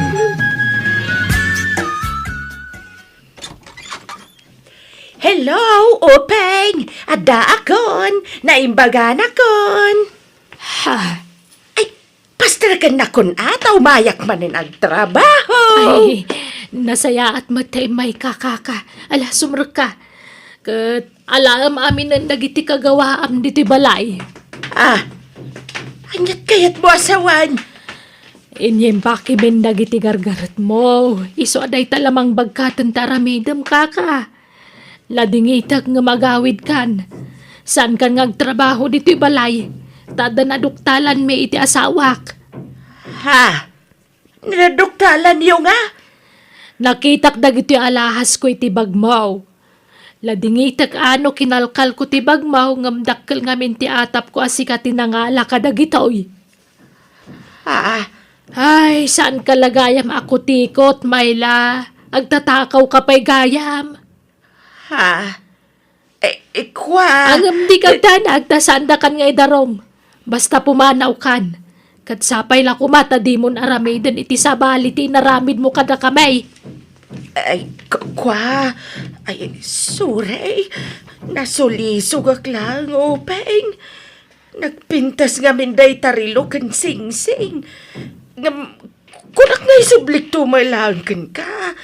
Hello, Upeng! Addaakon! Naimbaganakon! Ha? Ay, pasterkennakon a ta umayak manen agtrabaho! Ay, nasayaat met ta immayka, kaka. Ala, sumrekka. Ket alaem aminen dagiti kagawaam ditoy balay. Ah, aniat kayatmo a sawen? Inyimbakimin dagiti gargaretmo. Isu a dayta la mangbagkaten ta aramidem, kaka. Ladingitek ngem agawidkan. Saankan nga agtrabaho ditoy balay, ta adda naduktalanmi iti asawak. Ha? Naduktalanyo nga? Nakitak dagitoy alahasko iti bagmo. Ladingitek a no kinalkalko ti bagmo ngem dakkel ngamin ti atapko a sika ti nangala kadagitoy. Ah. Ay, saanka la gayam a kutikot, Mayla. Agtatakawka pay gayam. Ha? Eh, eh, kua. Ngem dika agdanag ta saandakan nga idarum. Basta pumanawkan. Ket sapay la koma ta dimon aramiden iti sabali ti inaramidmo kadakami. Ay, ku-, kua. Ay, sorry. Nasulisogak laeng, Upeng. Nagpintas ngamin dayta relo ken singsing. Ngem, kunak nga isublikto met laeng kenka.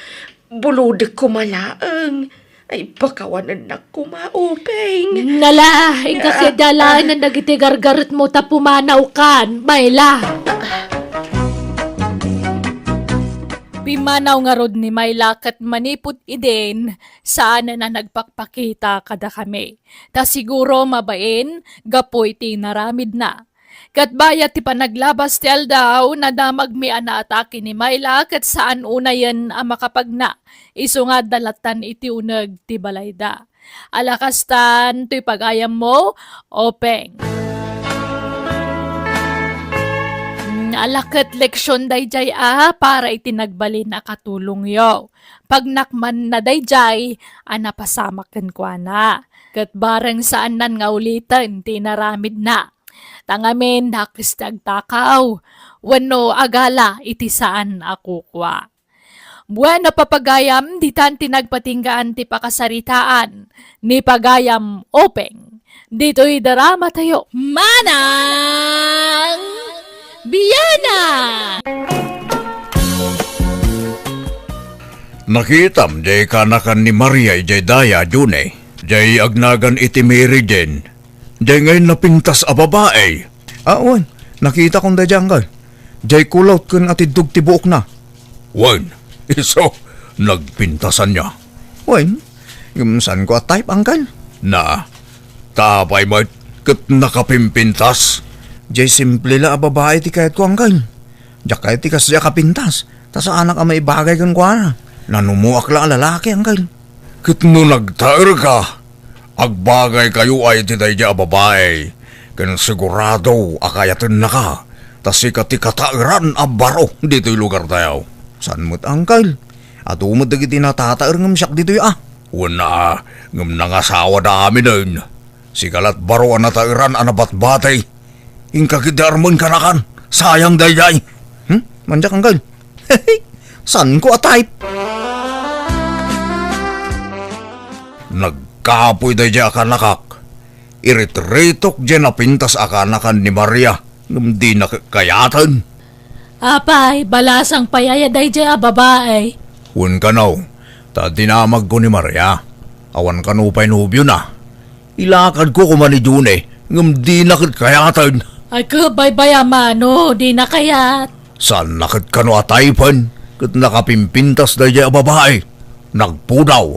Bulodek koma laeng. Ay, pakawanennak koma, Upeng. Nala, inka, ah, kidalanan dagiti gargaretmo ta pumanawkan, Mayla. Pimmanaw ngarud ni Mayla ket manipud idin, saan a nagpakpakita kadakami. Ta siguro mabain gapu iti inaramidna. Ket bayat ti panaglabas ti aldaw, nadamagmi a naatake ni Mayla ket saan unayen a makapagna. Isu nga adda lattan iti uneg ti balayda. Ala kastan, toy pagayammo, Upeng. Mm, ala ket leksion daydiay a para iti nagbalin a katulongyo. Pagnakmanna daydiay a napasamak kenkuana, ket bareng saannan nga uliten ti inaramidna. Ta ngamin, dakes ti agtakaw wenno agala iti saan a kukua. Bueno, papagayam, ditan ti nagpatinggaan ti pakasaritaan ni Pagayam Openg. Ditoy drama tayo. Manang Biana! Nakitam jay kanakan ni Maria idiay daya, June. Jay agnagan iti Mary Jane. Jay ngay napintas a babai. Ah, wen. Nakitakon daydiay, anggal. Jay kulot ken atiddog ti buokna. Wen, isu, nagpintasan niya. Wen, ngem saanko a type, anggal. Na, ta apay met ket nakapimpintas? Jay simple la a babai ti kayatko, anggal. Diak kayat ti kasdiay a kapintas, ta saanak a maibagay kenkuana. Nanumoak la a lalaki, anggal. Ket no nagtaerka, agbagaykayo iti daydiay a babai, ken sigurado a kayatennaka, ta sika ti kataeran a baro ditoy lugartayo. Saan met, angkel. Adu met dagiti natataer ngem siak ditoy a. Wen a, ngem nangasawada aminen. Sika lat baro a nataeran a nabatbati. Inka ketdi armen kanakan. Sayang daydiay. Hmm? Mandiak, angkel. Saanko a type. Nagkapoy daydiay a kanakak. Iritiritok diay napintas a kanakan ni Maria, ngem dina kayaten. Apay, balasang pay aya daydiay a babai? Wen kano, ta dinamagko ni Maria. Awan kano pay nobiona. Ilakadko koma ni June, ngem dina ket kayaten. Ay, kabaybay a mano, dina kayat. Saanna ket kano a typen, ket nakapimpintas daydiay a babai. Nagpudaw.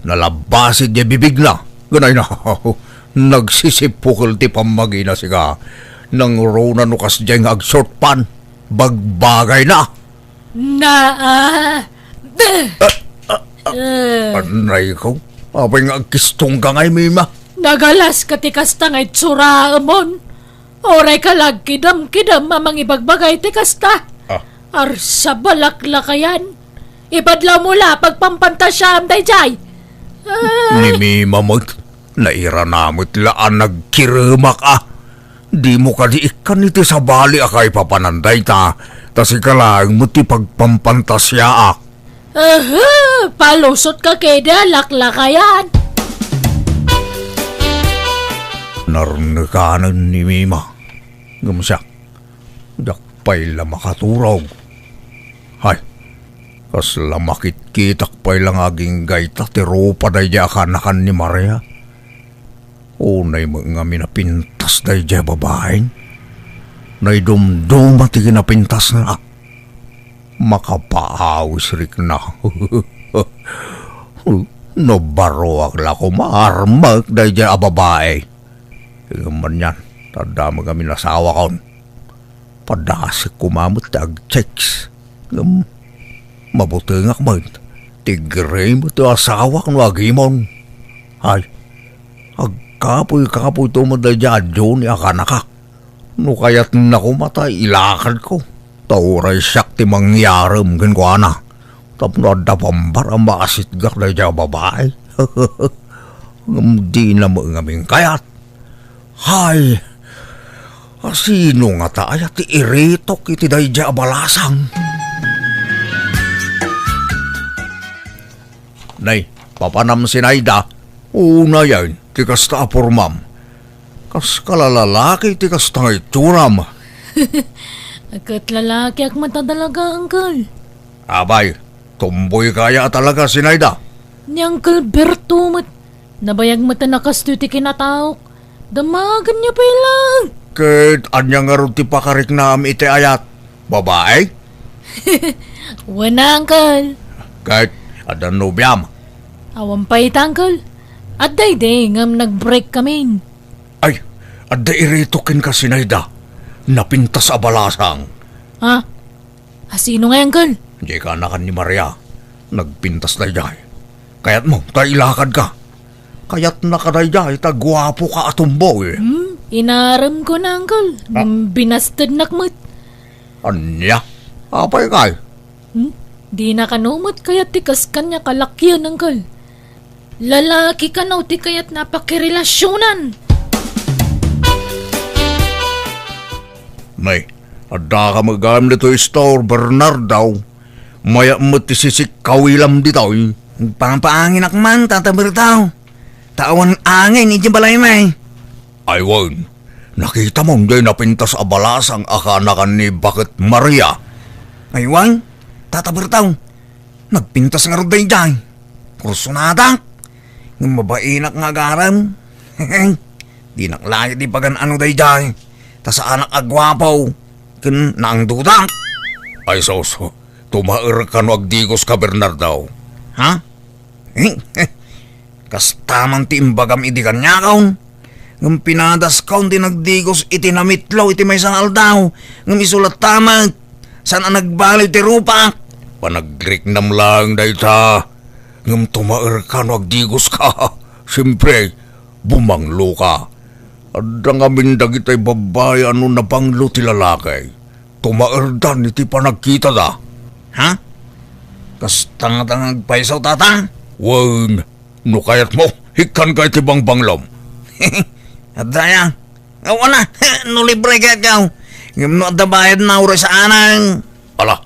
Nalabbasit diay bibigna. Ganay na, nagsisippukel ti pammagina, sika. Nangruna no kasdiay nga agshort pant. Bagbagayna. Na, ah, deh. Ah, ah, ah, Eh. Anay ko. Apay nga agkistongka ngay, Mima? Nagalaska ti kasta nga itsuraemon. Uray ka la agkidem-kidem a mangibagbagay ti kasta. Ah. Arsa, balaklakayan. Ibadlawmo la pagpampantasiaam daydiay. Ah. Ni Mima met, nairana met la a nagkiremak a. Dimo kadi ikkan iti sabali a kaipapanan dayta, ta sika laeng met ti pagpampantasiaak. Aha! Palusotka kadi a laklakayan! Narnekanen ni Mima. Ngem siak, diak pay la makaturog. Hay, kasla makitkitak pay la nga aginggayta ti rupa daydiay a kanakan ni Maria. Unay met ngamin a pintas daydiay a babaen. Naidumduma ti kinapintasna. Makapaawis rikna. No baroak la koma, armek daydiay a babai. Ngem anian, ta adda met ngamin asawakon. Padasek koma met ti agchicks. Ngem mabutengak met. Ti gray met ti asawak no agimon. Ay, agkapuy-kapuyto met daydiay a Johnny a kanakak. No kayatna koma ta ilakadko, ta uray siak ti mangyarem kenkuana. Tapno adda pambar a maasitgak daydiay a babai. Ngem dina met ngamin kayat. Hay, asino ngata aya ti iritok iti daydiay a balasang? Nay, papanam, Sinaida. Unayen ti kasta a pormam. Kas kalalalaki ti kasta nga itsuram. Ket lalakiak met a talaga, uncle. Abay, tomboy ka aya a talaga, Sinaida? Ni Uncle Berto met, nabayag met a nakastoy ti kinataok. Damagenyo pay laeng. Ket ania ngarud ti pakariknaam iti ayat? Babai? Wen, uncle. Ket adda nobiam? Awan pay ita, uncle. Adda idi ngem nag-break kamin. Ay, adda iritok kenka, Sinaida. Napintas a balasang. Ha? Asino ngay, uncle? Diay kanakan ni Maria. Nagpintas daydiay. Kayatmo ta ilakadka? Kayatnaka daydiay ta guapoka a tomboy. Hmm? Inaremko na, uncle. Ah. Ngem binastednak met. Ania? Apay kay? Hmm? Dina kano met kayat ti kas kaniak a lakien, uncle. Lalaki kano ti kayatna a pakirelasionan. Nay, addaka met gayam ditoy store, Bernardo. Mayat met ti sisikkawilam ditoy. Agpapaanginak man, Tata Berto. Ta awan angin iti balaymi. Ay wen, nakitam diay napintas a balasang a kaanakan ni Baket Maria? Ay wen, Tata Berto, nagpintas ngarud daydiay. Kursonadak. Ngem mabainak nga agarem. Dinak laeng ipagan-ano daydiay. Ta saanak a guapo. Ken naangdudak. Ay sus, tumaer kano agdigoska, Bernardo. Ha? Kasta man ti imbagam idi kaniakon. Ngem pinadaskon ti nagdigos iti namitlo iti maysa nga aldaw. Ngem isu latta met, saan a nagbaliw ti rupak. Panagriknam laeng dayta. Ngem tumaer kano agdigoska. Siempre, bumangloka. Adda ngamin dagitay babbai a no nabanglo ti lalaki, tumaerdan iti panagkitada. Ha? Kasta ngata nga agpayso, Tata? Wen, no kayatmo, ikkanka iti bangbanglom. Adda aya? Awan a, no libre kayatko. Ngem no adda bayadna, uray saanen. Ala,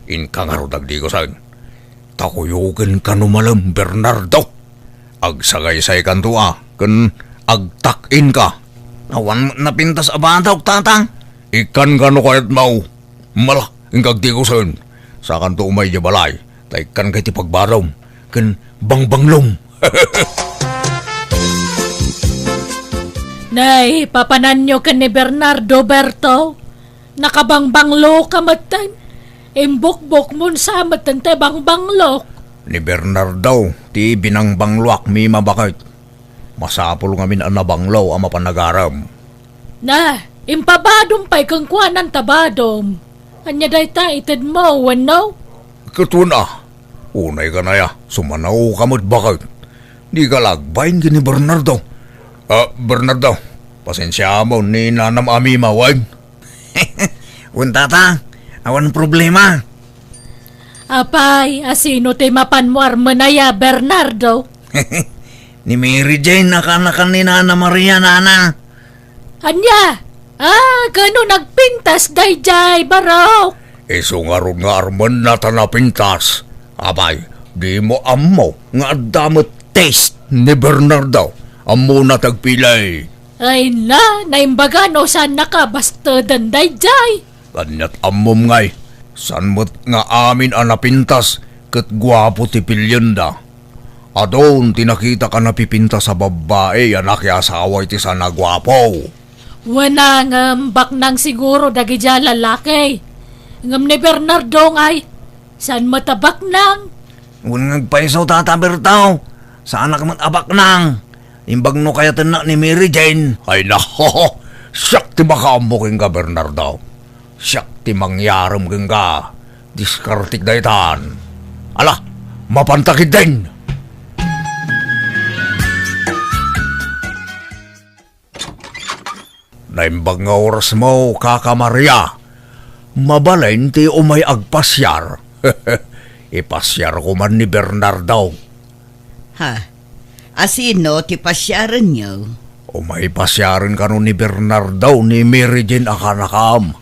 inka ngarud agdigosen. Ta kuyogen kano malem, Bernardo. Agsagaysaykanto a, ken agtak-inka. Awan met napintas a batok, Tata. Ikkanka no kayatmo. Ala, inka agdigosen. Sakanto umay idiay balay, ta ikkanka iti pagbadom ken bangbanglom. Nay, papananyo ken ni Bernardo, Berto? Nakabangbangloka metten. Imbukbokmon sa metten ti bangbanglok. Ni Bernardo ti binangbangloak, Mima, baket. Masapul ngamin a nabanglo a mapan agarem. Na, impabadom pay kenkuana ta badom. Ania dayta itedmo, wenno? Ket wen a. Unay kanaya, sumanaoka met, baket. Dika la agbain ken ni Bernardo. Ah, Bernardo, pasensiamon ni nanam a Mima, wen? Wen, Tata, awan problema. Apay, a sino ti mapanmo armen aya, Bernardo? Ni Mary Jane a kaanakan ni Nana Maria, nana. Ania? Ah, kano nagpintas daydiay, Barok? Isu ngarud nga armenna ta napintas. Apay, dimo ammo nga adda met taste ni Bernardo. Ammona ti agpili. Ay na, naimbaga no saan nakabasteden daydiay. Ania't ammom ngay, saan met nga amin a napintas ket guapo ti pilienda. Adun ti nakitak a napipintas a babbai a nakiasawa iti saan a guapo. Wen a, ngem baknang siguro dagidiay a lalaki. Ngem ni Bernardo ngay, saan met a baknang? Wen nga agpayso, Tata Berto, saanak met a baknang. Imbag no kayatennak ni Mary Jane. Ay na, siak ti makaammo kenka, Bernardo. Siak ti mangyarem kenka. Diskartek daytan. Ala, mapanta ketdin. Naimbag nga orasmo, Kaka Maria. Mabalin ti umay agpasiar. Ipasiarko man ni Bernardo. Ha? A sino ti pasiarenyo? Umay pasiaren kano ni Bernardo ni Mary Jane a kaanakam.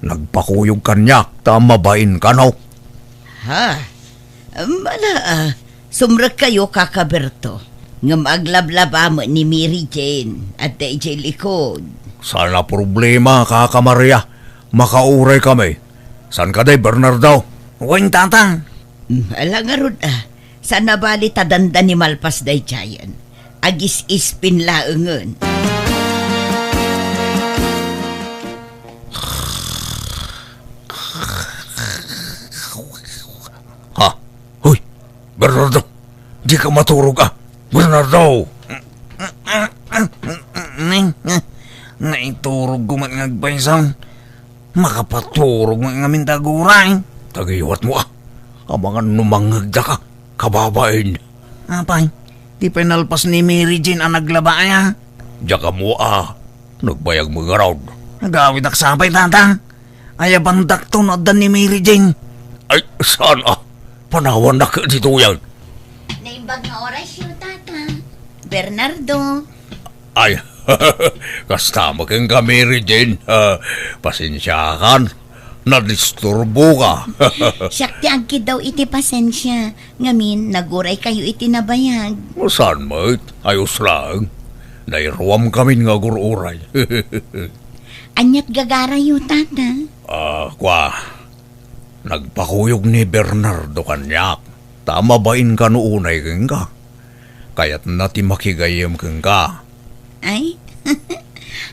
Nagpakuyog kaniak ta mabain kano. Ha? Mala, ah, sumrekkayo, Kaka Berto. Ngem aglablaba met ni Mary Jane, adda idiay likod. Saan a problema, Kaka Maria. Makauray kami. Saan kadi, Bernardo? Wen, Tata. Mm, ala ngarud, ah. Saan a bali ta dandani malpas daydiayen. Agis-ispin laengen. Ha? Hoy, Bernardo! Dika maturog, ah! Bernardo! Naiturogko met nga agpayso. Makapaturog met ngamin ta aguray. Tagiwatmo, ah. Amangan no mangngegdaka, kababain. Apay, di pay nalpas ni Mary Jane a naglaba aya? Diak ammo, ah. Nagbayag met ngarud. Agawidak sa pay, Tata. Ayabandakto no adda ni Mary Jane. Ay, saan, ah? Panawannak ditoyen. Naimbag nga orasyo, Tata. Bernardo. Ay, kasta met kenka, Mary Jane. Ah, pasensiakan. Nadisturboka. Siak ti agkiddaw iti pasensia, ngamin, naguraykayo iti nabayag. Saan met, ayos laeng. Nairuamkamin nga agur-uray. Aniat gagarayo, tata? Ah, kua, nagpakuyog ni Bernardo kaniak. Ta mabain kano unay kenka. Kayatna ti makigayyem kenka. Ay,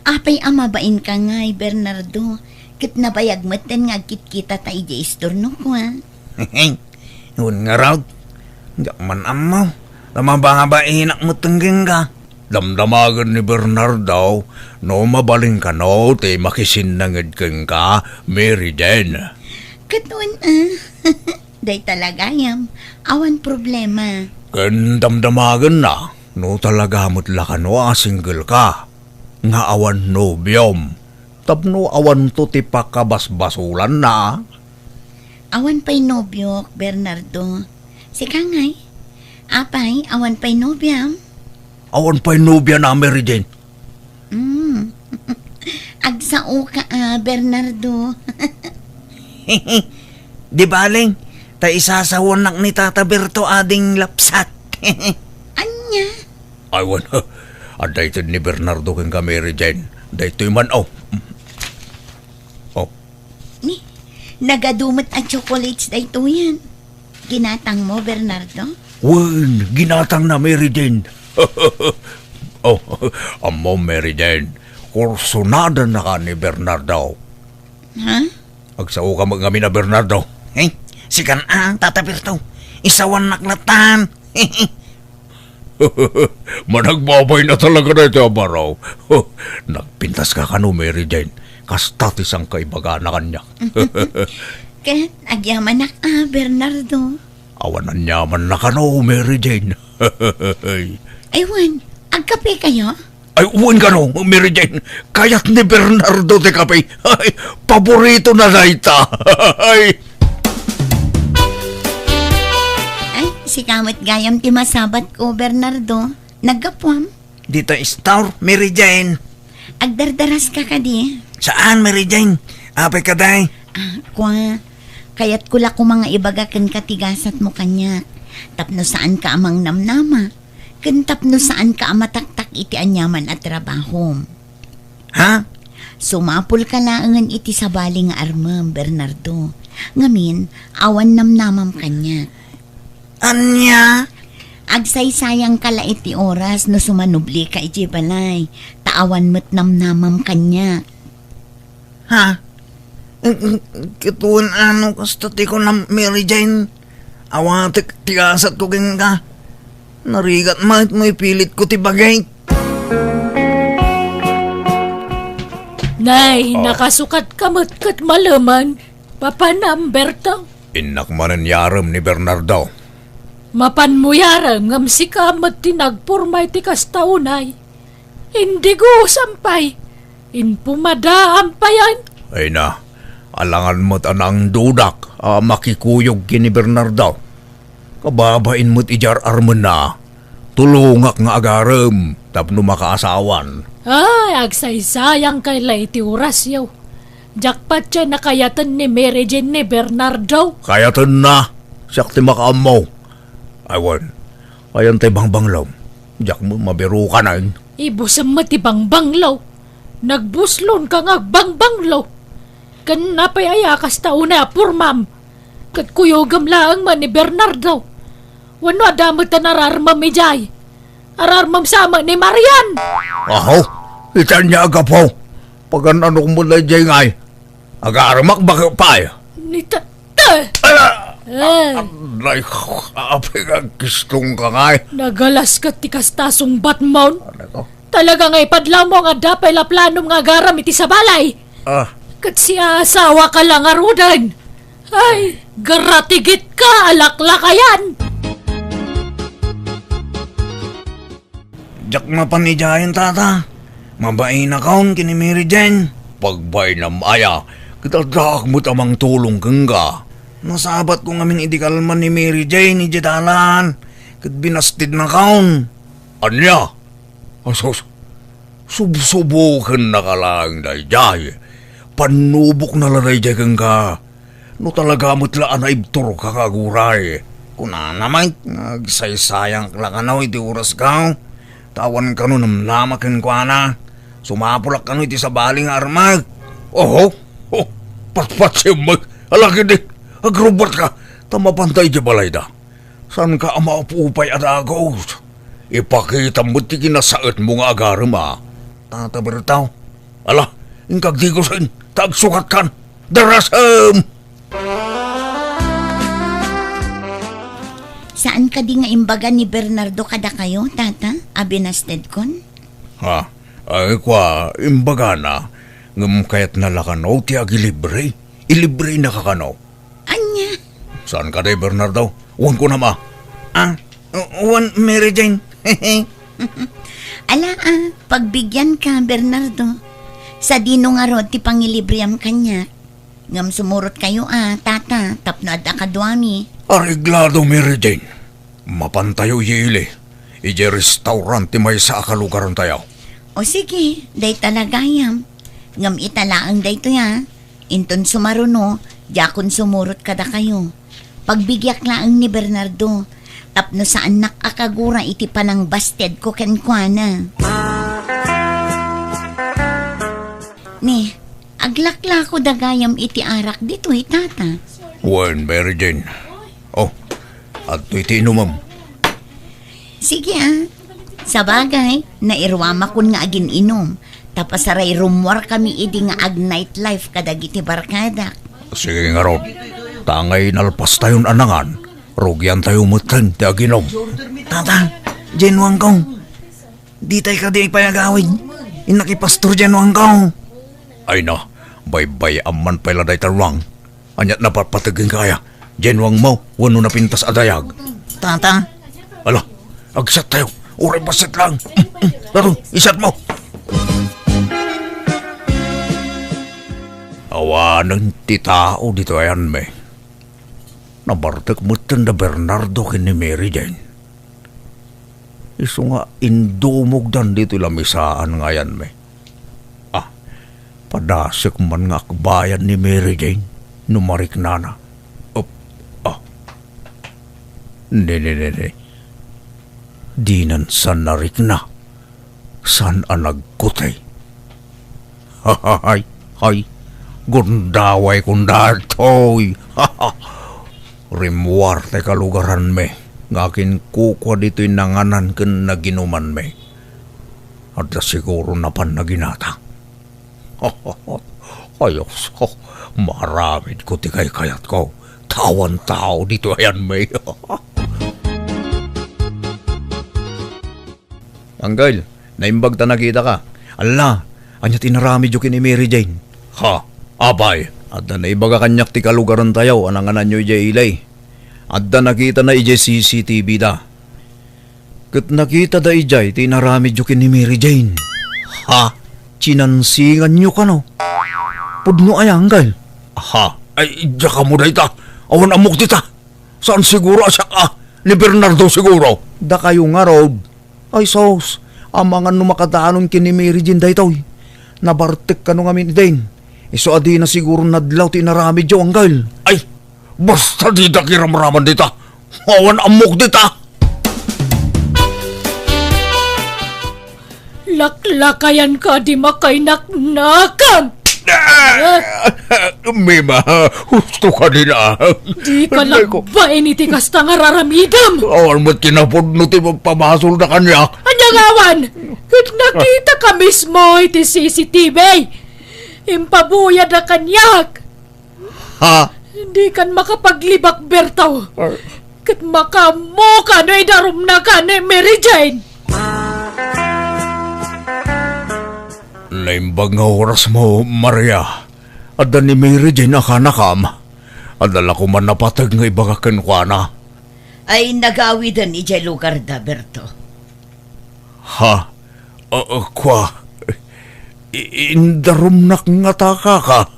apay a mabain ka ngay, Bernardo, ket nabayag metten nga agkitkita ta idiay istornok, a? Wen ngarud, diak man ammo, ta mababainak metten kenka. Damdamagen ni Bernardo no mabalin kano ti makisinnanged kenka, Mary Jane. Ket wen, a? Dayta la gayam, awan problema. Ken damdamagenna no talaga met la kano a single ka, nga awan nobiom, tapno awanto ti pakabasbasulanna. Awan pay nobiok, Bernardo. Sika ngay? Apay, awan pay nobiam? Awan pay nobiana, Mary Jane. Mm. Agsao ka, a, Bernardo. Di bale, ta isasawanak ni Tata Berto ading lapsat. Ania? Ay, wen, adda ited ni Bernardo kenka, Mary Jane. Daytoy man, o. O. Ni, nagadu met a chocolates daytoyen. Ginatangmo, Bernardo? Wen, ginatangna, Mary Jane. O, ammom, Mary Jane, kursunadannaka ni Bernardo. Ha? Agsaoka met ngamin a Bernardo. Eh, sikan a, Tata Berto. Isawanak latan. Managbabayna talaga daytoy a baro. Nagpintaska kano, Mary Jane. Kasta ti sangkaibagana kaniak. Ket agyamanak a, Bernardo. Awan aniamanna kano, Mary Jane. Ay, wen, agkapekayo? Ay, wen kano, Mary Jane. Kayat ni Bernardo ti kape. Ay, paboritona dayta. Ay. Ay, sika met gayam ti masabatko, Bernardo. Naggapuam? Dita istor, Mary Jane. Agdardaraska kadi? Saan, Mary Jane? Apay kadi? A, kua, kayatko la koma nga ibaga kenka ti gasatmo kaniak, tapno saanka a mangnamnama, ken tapno saanka a mataktak iti aniaman a trabahom. Ha? Sumapulka laengen iti sabali nga armem, Bernardo. Ngamin, awan namnamam kaniak. Ania? Agsaysayangka la iti oras no sumanublika idiay balay, ta awan met namnamam kaniak. Ha? Ket wen a no kasta ti kunam, Mary Jane, awatek ti gasatko kenka. Narigat met no ipilitko ti bagik. Nay, a, nakasukatka met ket malemen. Papanam, Berto? Innak manen yarem ni Bernardo. Mapanmo yarem ngem sika met ti nagpurma iti kasta unay. Indigusam pay. Inpumadaam payen. Ay na, alangan met a nangdudak a makikuyog ken ni Bernardo. Kababain met idiay ar-armenna. Tulongak nga agarem tapno makaasawan. Ay, agsaysayangkay la iti orasyo. Diak patien a kayaten ni Mary Jane ni Bernardo. Kayatenna. Siak ti makaammo. Ay wen, ayan tay bangbanglo. Diak met mabirukanen. Ibusem met ti bangbanglo. Nagbuslonka nga agbangbanglo. Ken apay aya kasta unay a purmam? Ket kuyogem laeng met ni Bernardo. Wenno adda met a nararmem idiay? Ararmem sa met ni Marian. Aho, ita ania a gapu? Pagan-anok met daydiay ngay? Agaremak baket pay. Ni ta-, ta-, ala! Eh. Anay, apay nga agkistongka ngay? Nagalas ket ti kasta sungbatmon. Anay ko? Talaga nga ipadlawmo nga adda pay la planom nga agarem iti sabalay. Ah. Ket siasawaka la ngaruden. Ay, garatigit ka, alaklakayan! Diak mapan idiayen, tata. Mabainakon ken ni Mary Jane. Pagbainam aya, ket addaak met a mangtulong kenka. Nasabatko ngamin idi kalman ni Mary Jane idiay dalan, ket binastidnakon. Ania? Asus, subsubokennaka laeng daydiay. Pannubokna la daydiay kenka. No talaga met la a naibturka nga aguray. Kunana met nga agsaysayank la kano iti orasko. Ta awan kano namnama kenkuana. Sumapulak kano iti sabali nga armak. Oho, oh, patpatsem met. Ala ketdi, agrubbuatka. Ta mapanta iti balayda. Saanka a maupupay a dagus? Ipakitam met ti kinasaetmo nga agarem a. Tata Berto. Ala, inka agdigusen, ta agsukatkan. Darasem! Saan kadi nga imbaga ni Bernardo kadakayo, tata, a binastedkon? Ha? Ay, kua, imbagana, ngem kayatna la kano ti agilibre? Ilibrenaka kano? Ania? Saan kadi, Bernardo? Wen kunam a. Ah, wen, Mary Jane. Ala, ah, pagbigianka, Bernardo. Sadino ngarud ti pangilibriam kaniak? Ngem sumurotkayo, ah, tata, tapno adda kaduami. Areglado, Mary Jane. Mapantayo idiay ili, idiay restaurant ti maysa a kalugarantayo. O sige, dayta la gayam. Ngem ita laeng daytoy, a. Inton sumaruno, diakon sumurot kadakayo. Pagbigiak laeng ni Bernardo, tapno saannak a kagura iti panangbastedko kenkuana. Ni, aglaklako da gayam iti arak ditoy, tata. Wen, Mary Jane. Oh, adtoy ti inumem. Sige, a. Sabagay, nairuamakon nga agin-inum, ta pasaray rummuarkami idi nga ag-nightlife kadagiti barkadak. Sige ngarud, ta angay nalpastayon a nangan, rugiantayo metten ti aginum. Tata, Jane Wangkong. Ditay kadi pay agawid. Innak i Pastor Jane Wangkong. Ay na, baybay-am man pay la dayta ruang. Ania't napatpateg kenka aya? Diay nuangmo wenno napintas a dayag? Tata. Ala, agsattayo. Uray bassit lang. Taro, isatmo. Awanen ti tao ditoy ayanmi. Nabartek metten da Bernardo ken ni Mary Jane. Isu nga indumogdan ditoy lamisaan nga ayanmi. Ah, padasek man nga akbayan ni Mary Jane no mariknana. Op, ah. Ne, ne, ne, ne. Dinan sa narikna. Saan a nagkutay? Hay, hay, gundaway kun daytoy. Rimmuar ti kalugaranmi nga akinkukua ditoy nanganan ken naginumanmi. Adda siguro napan naginata. Ayos, maaramidko ti kaykayatko. Tawan tao ditoy ayanmi. Angkel, naimbag ta nakitaka. Alla, ania ti inaramidyo ken ni Mary Jane? Ha? Apay? Adda naibaga kaniak ti kalugarantayo a nangananyo idiay ili. Adda nakitana idiay C C T V da. Ket nakitada idiay ti inaramidyo ken ni Mary Jane. Ha? Chinansinganyo kano? Pudno aya, Angkel? Ha? Ay, diak ammo dayta. Awan ammok dita. Saan siguro a siak a? Ni Bernardo siguro. Dakayo ngarud. Ay sus, amangan no makadanon ken ni Mary Jane daytoy. Nabartek kano ngamin idin. Isu a dina siguro nadlaw ti inaramidyo, Angkel. Ay, basta didak iramraman dita. Awan ammok dita. Laklakayan ka di makainaknakam! Mima, husto ka din, ah. Di ka Nay ko. Nagbain iti kasta nga raramidam. Awan met kinapudno ti pabasolda kaniak. Ania nga awan? Ket nakitaka mismo iti C C T V. Impabuyada kaniak. Ha? Dikan makapaglibak, Berto. Ay. Ket makaammoka no idarumnaka ni Mary Jane. Naimbag nga orasmo, Maria. Adda ni Mary Jane a kanakam. Adda la koma napateg nga ibaga kenkuana. Ay nagawiden idiay lugarda, Berto. Ha? Ah, ah, kua, i-, indarumnak ngata, kaka?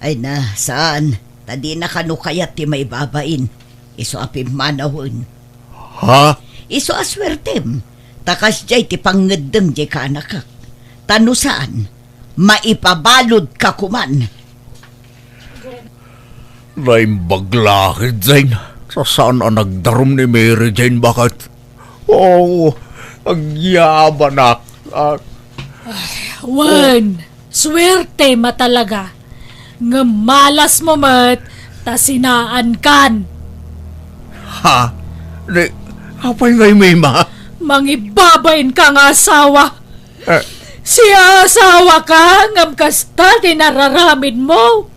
Ay na, saan? Ta dina kano kayat ti maibabain. Isu a pimmanawen. Ha? Isu a suertem. Ta kasdiay ti pangngeddeng diay kaanakak. Ta no saan, maipabaludka koman. Naimbag la ketdin. Saan a nagdarum ni Mary Jane, baket? Oo, agyabanak. Ah, Wen, suwerte ma talaga. Ngem malasmo met ta sinaankan. Ha? Ni, apay ngay, Mima? Mangibabain ka nga asawa. Eh. Siasawaka ngem kasta ti nararamidmo.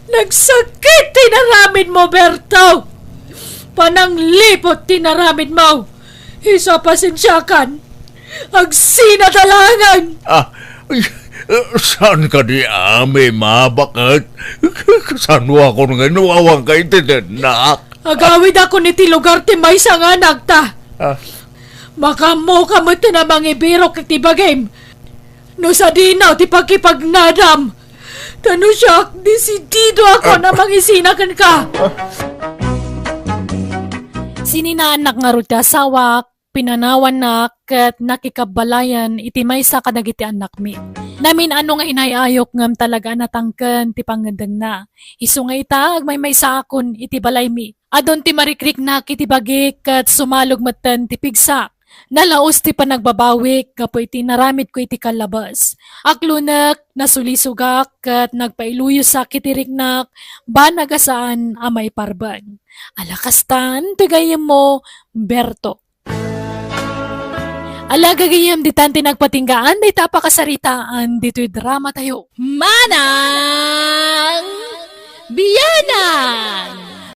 Nagsakit ti nararamidmo, Berto. Panangliput ti nararamidmo. Isu a pasensiakan. Agsina ta laengen. Ah, ay, eh, saan kadi, Mima, baket? Kasanoakon nga inawangka iti tennak? Agawidakon iti lugar ti maysa nga anakta. Ah. Makaammoka met a mangibirok iti bagim. No sadino ti pakipagnadam. Ta no siak, desididoakon a mangisina kenka. Sininaannak ngarud ti asawak, pinanawannak, ket nakikabbalayan iti maysa kadagiti annakmi. Namin-ano nga inay-ayok ngem talaga a natangken ti pangngeddengna. Isu nga ita, agmaymaysaakon iti balaymi. Adun ti marikriknak iti bagik ket sumalog metten ti pigsak. Nalaus ti panagbabawik gapu iti naramidko iti kallabes. Aklonek, nasulisogak, ket nagpailuyosak iti riknak, banag a saan a maiparben. Ala kastan ti gayyemmo, Berto. Ala gagayyem, ditan ti nagpatinggaan dayta a pakasaritaan ditoy dramatayo. Manang Bianang!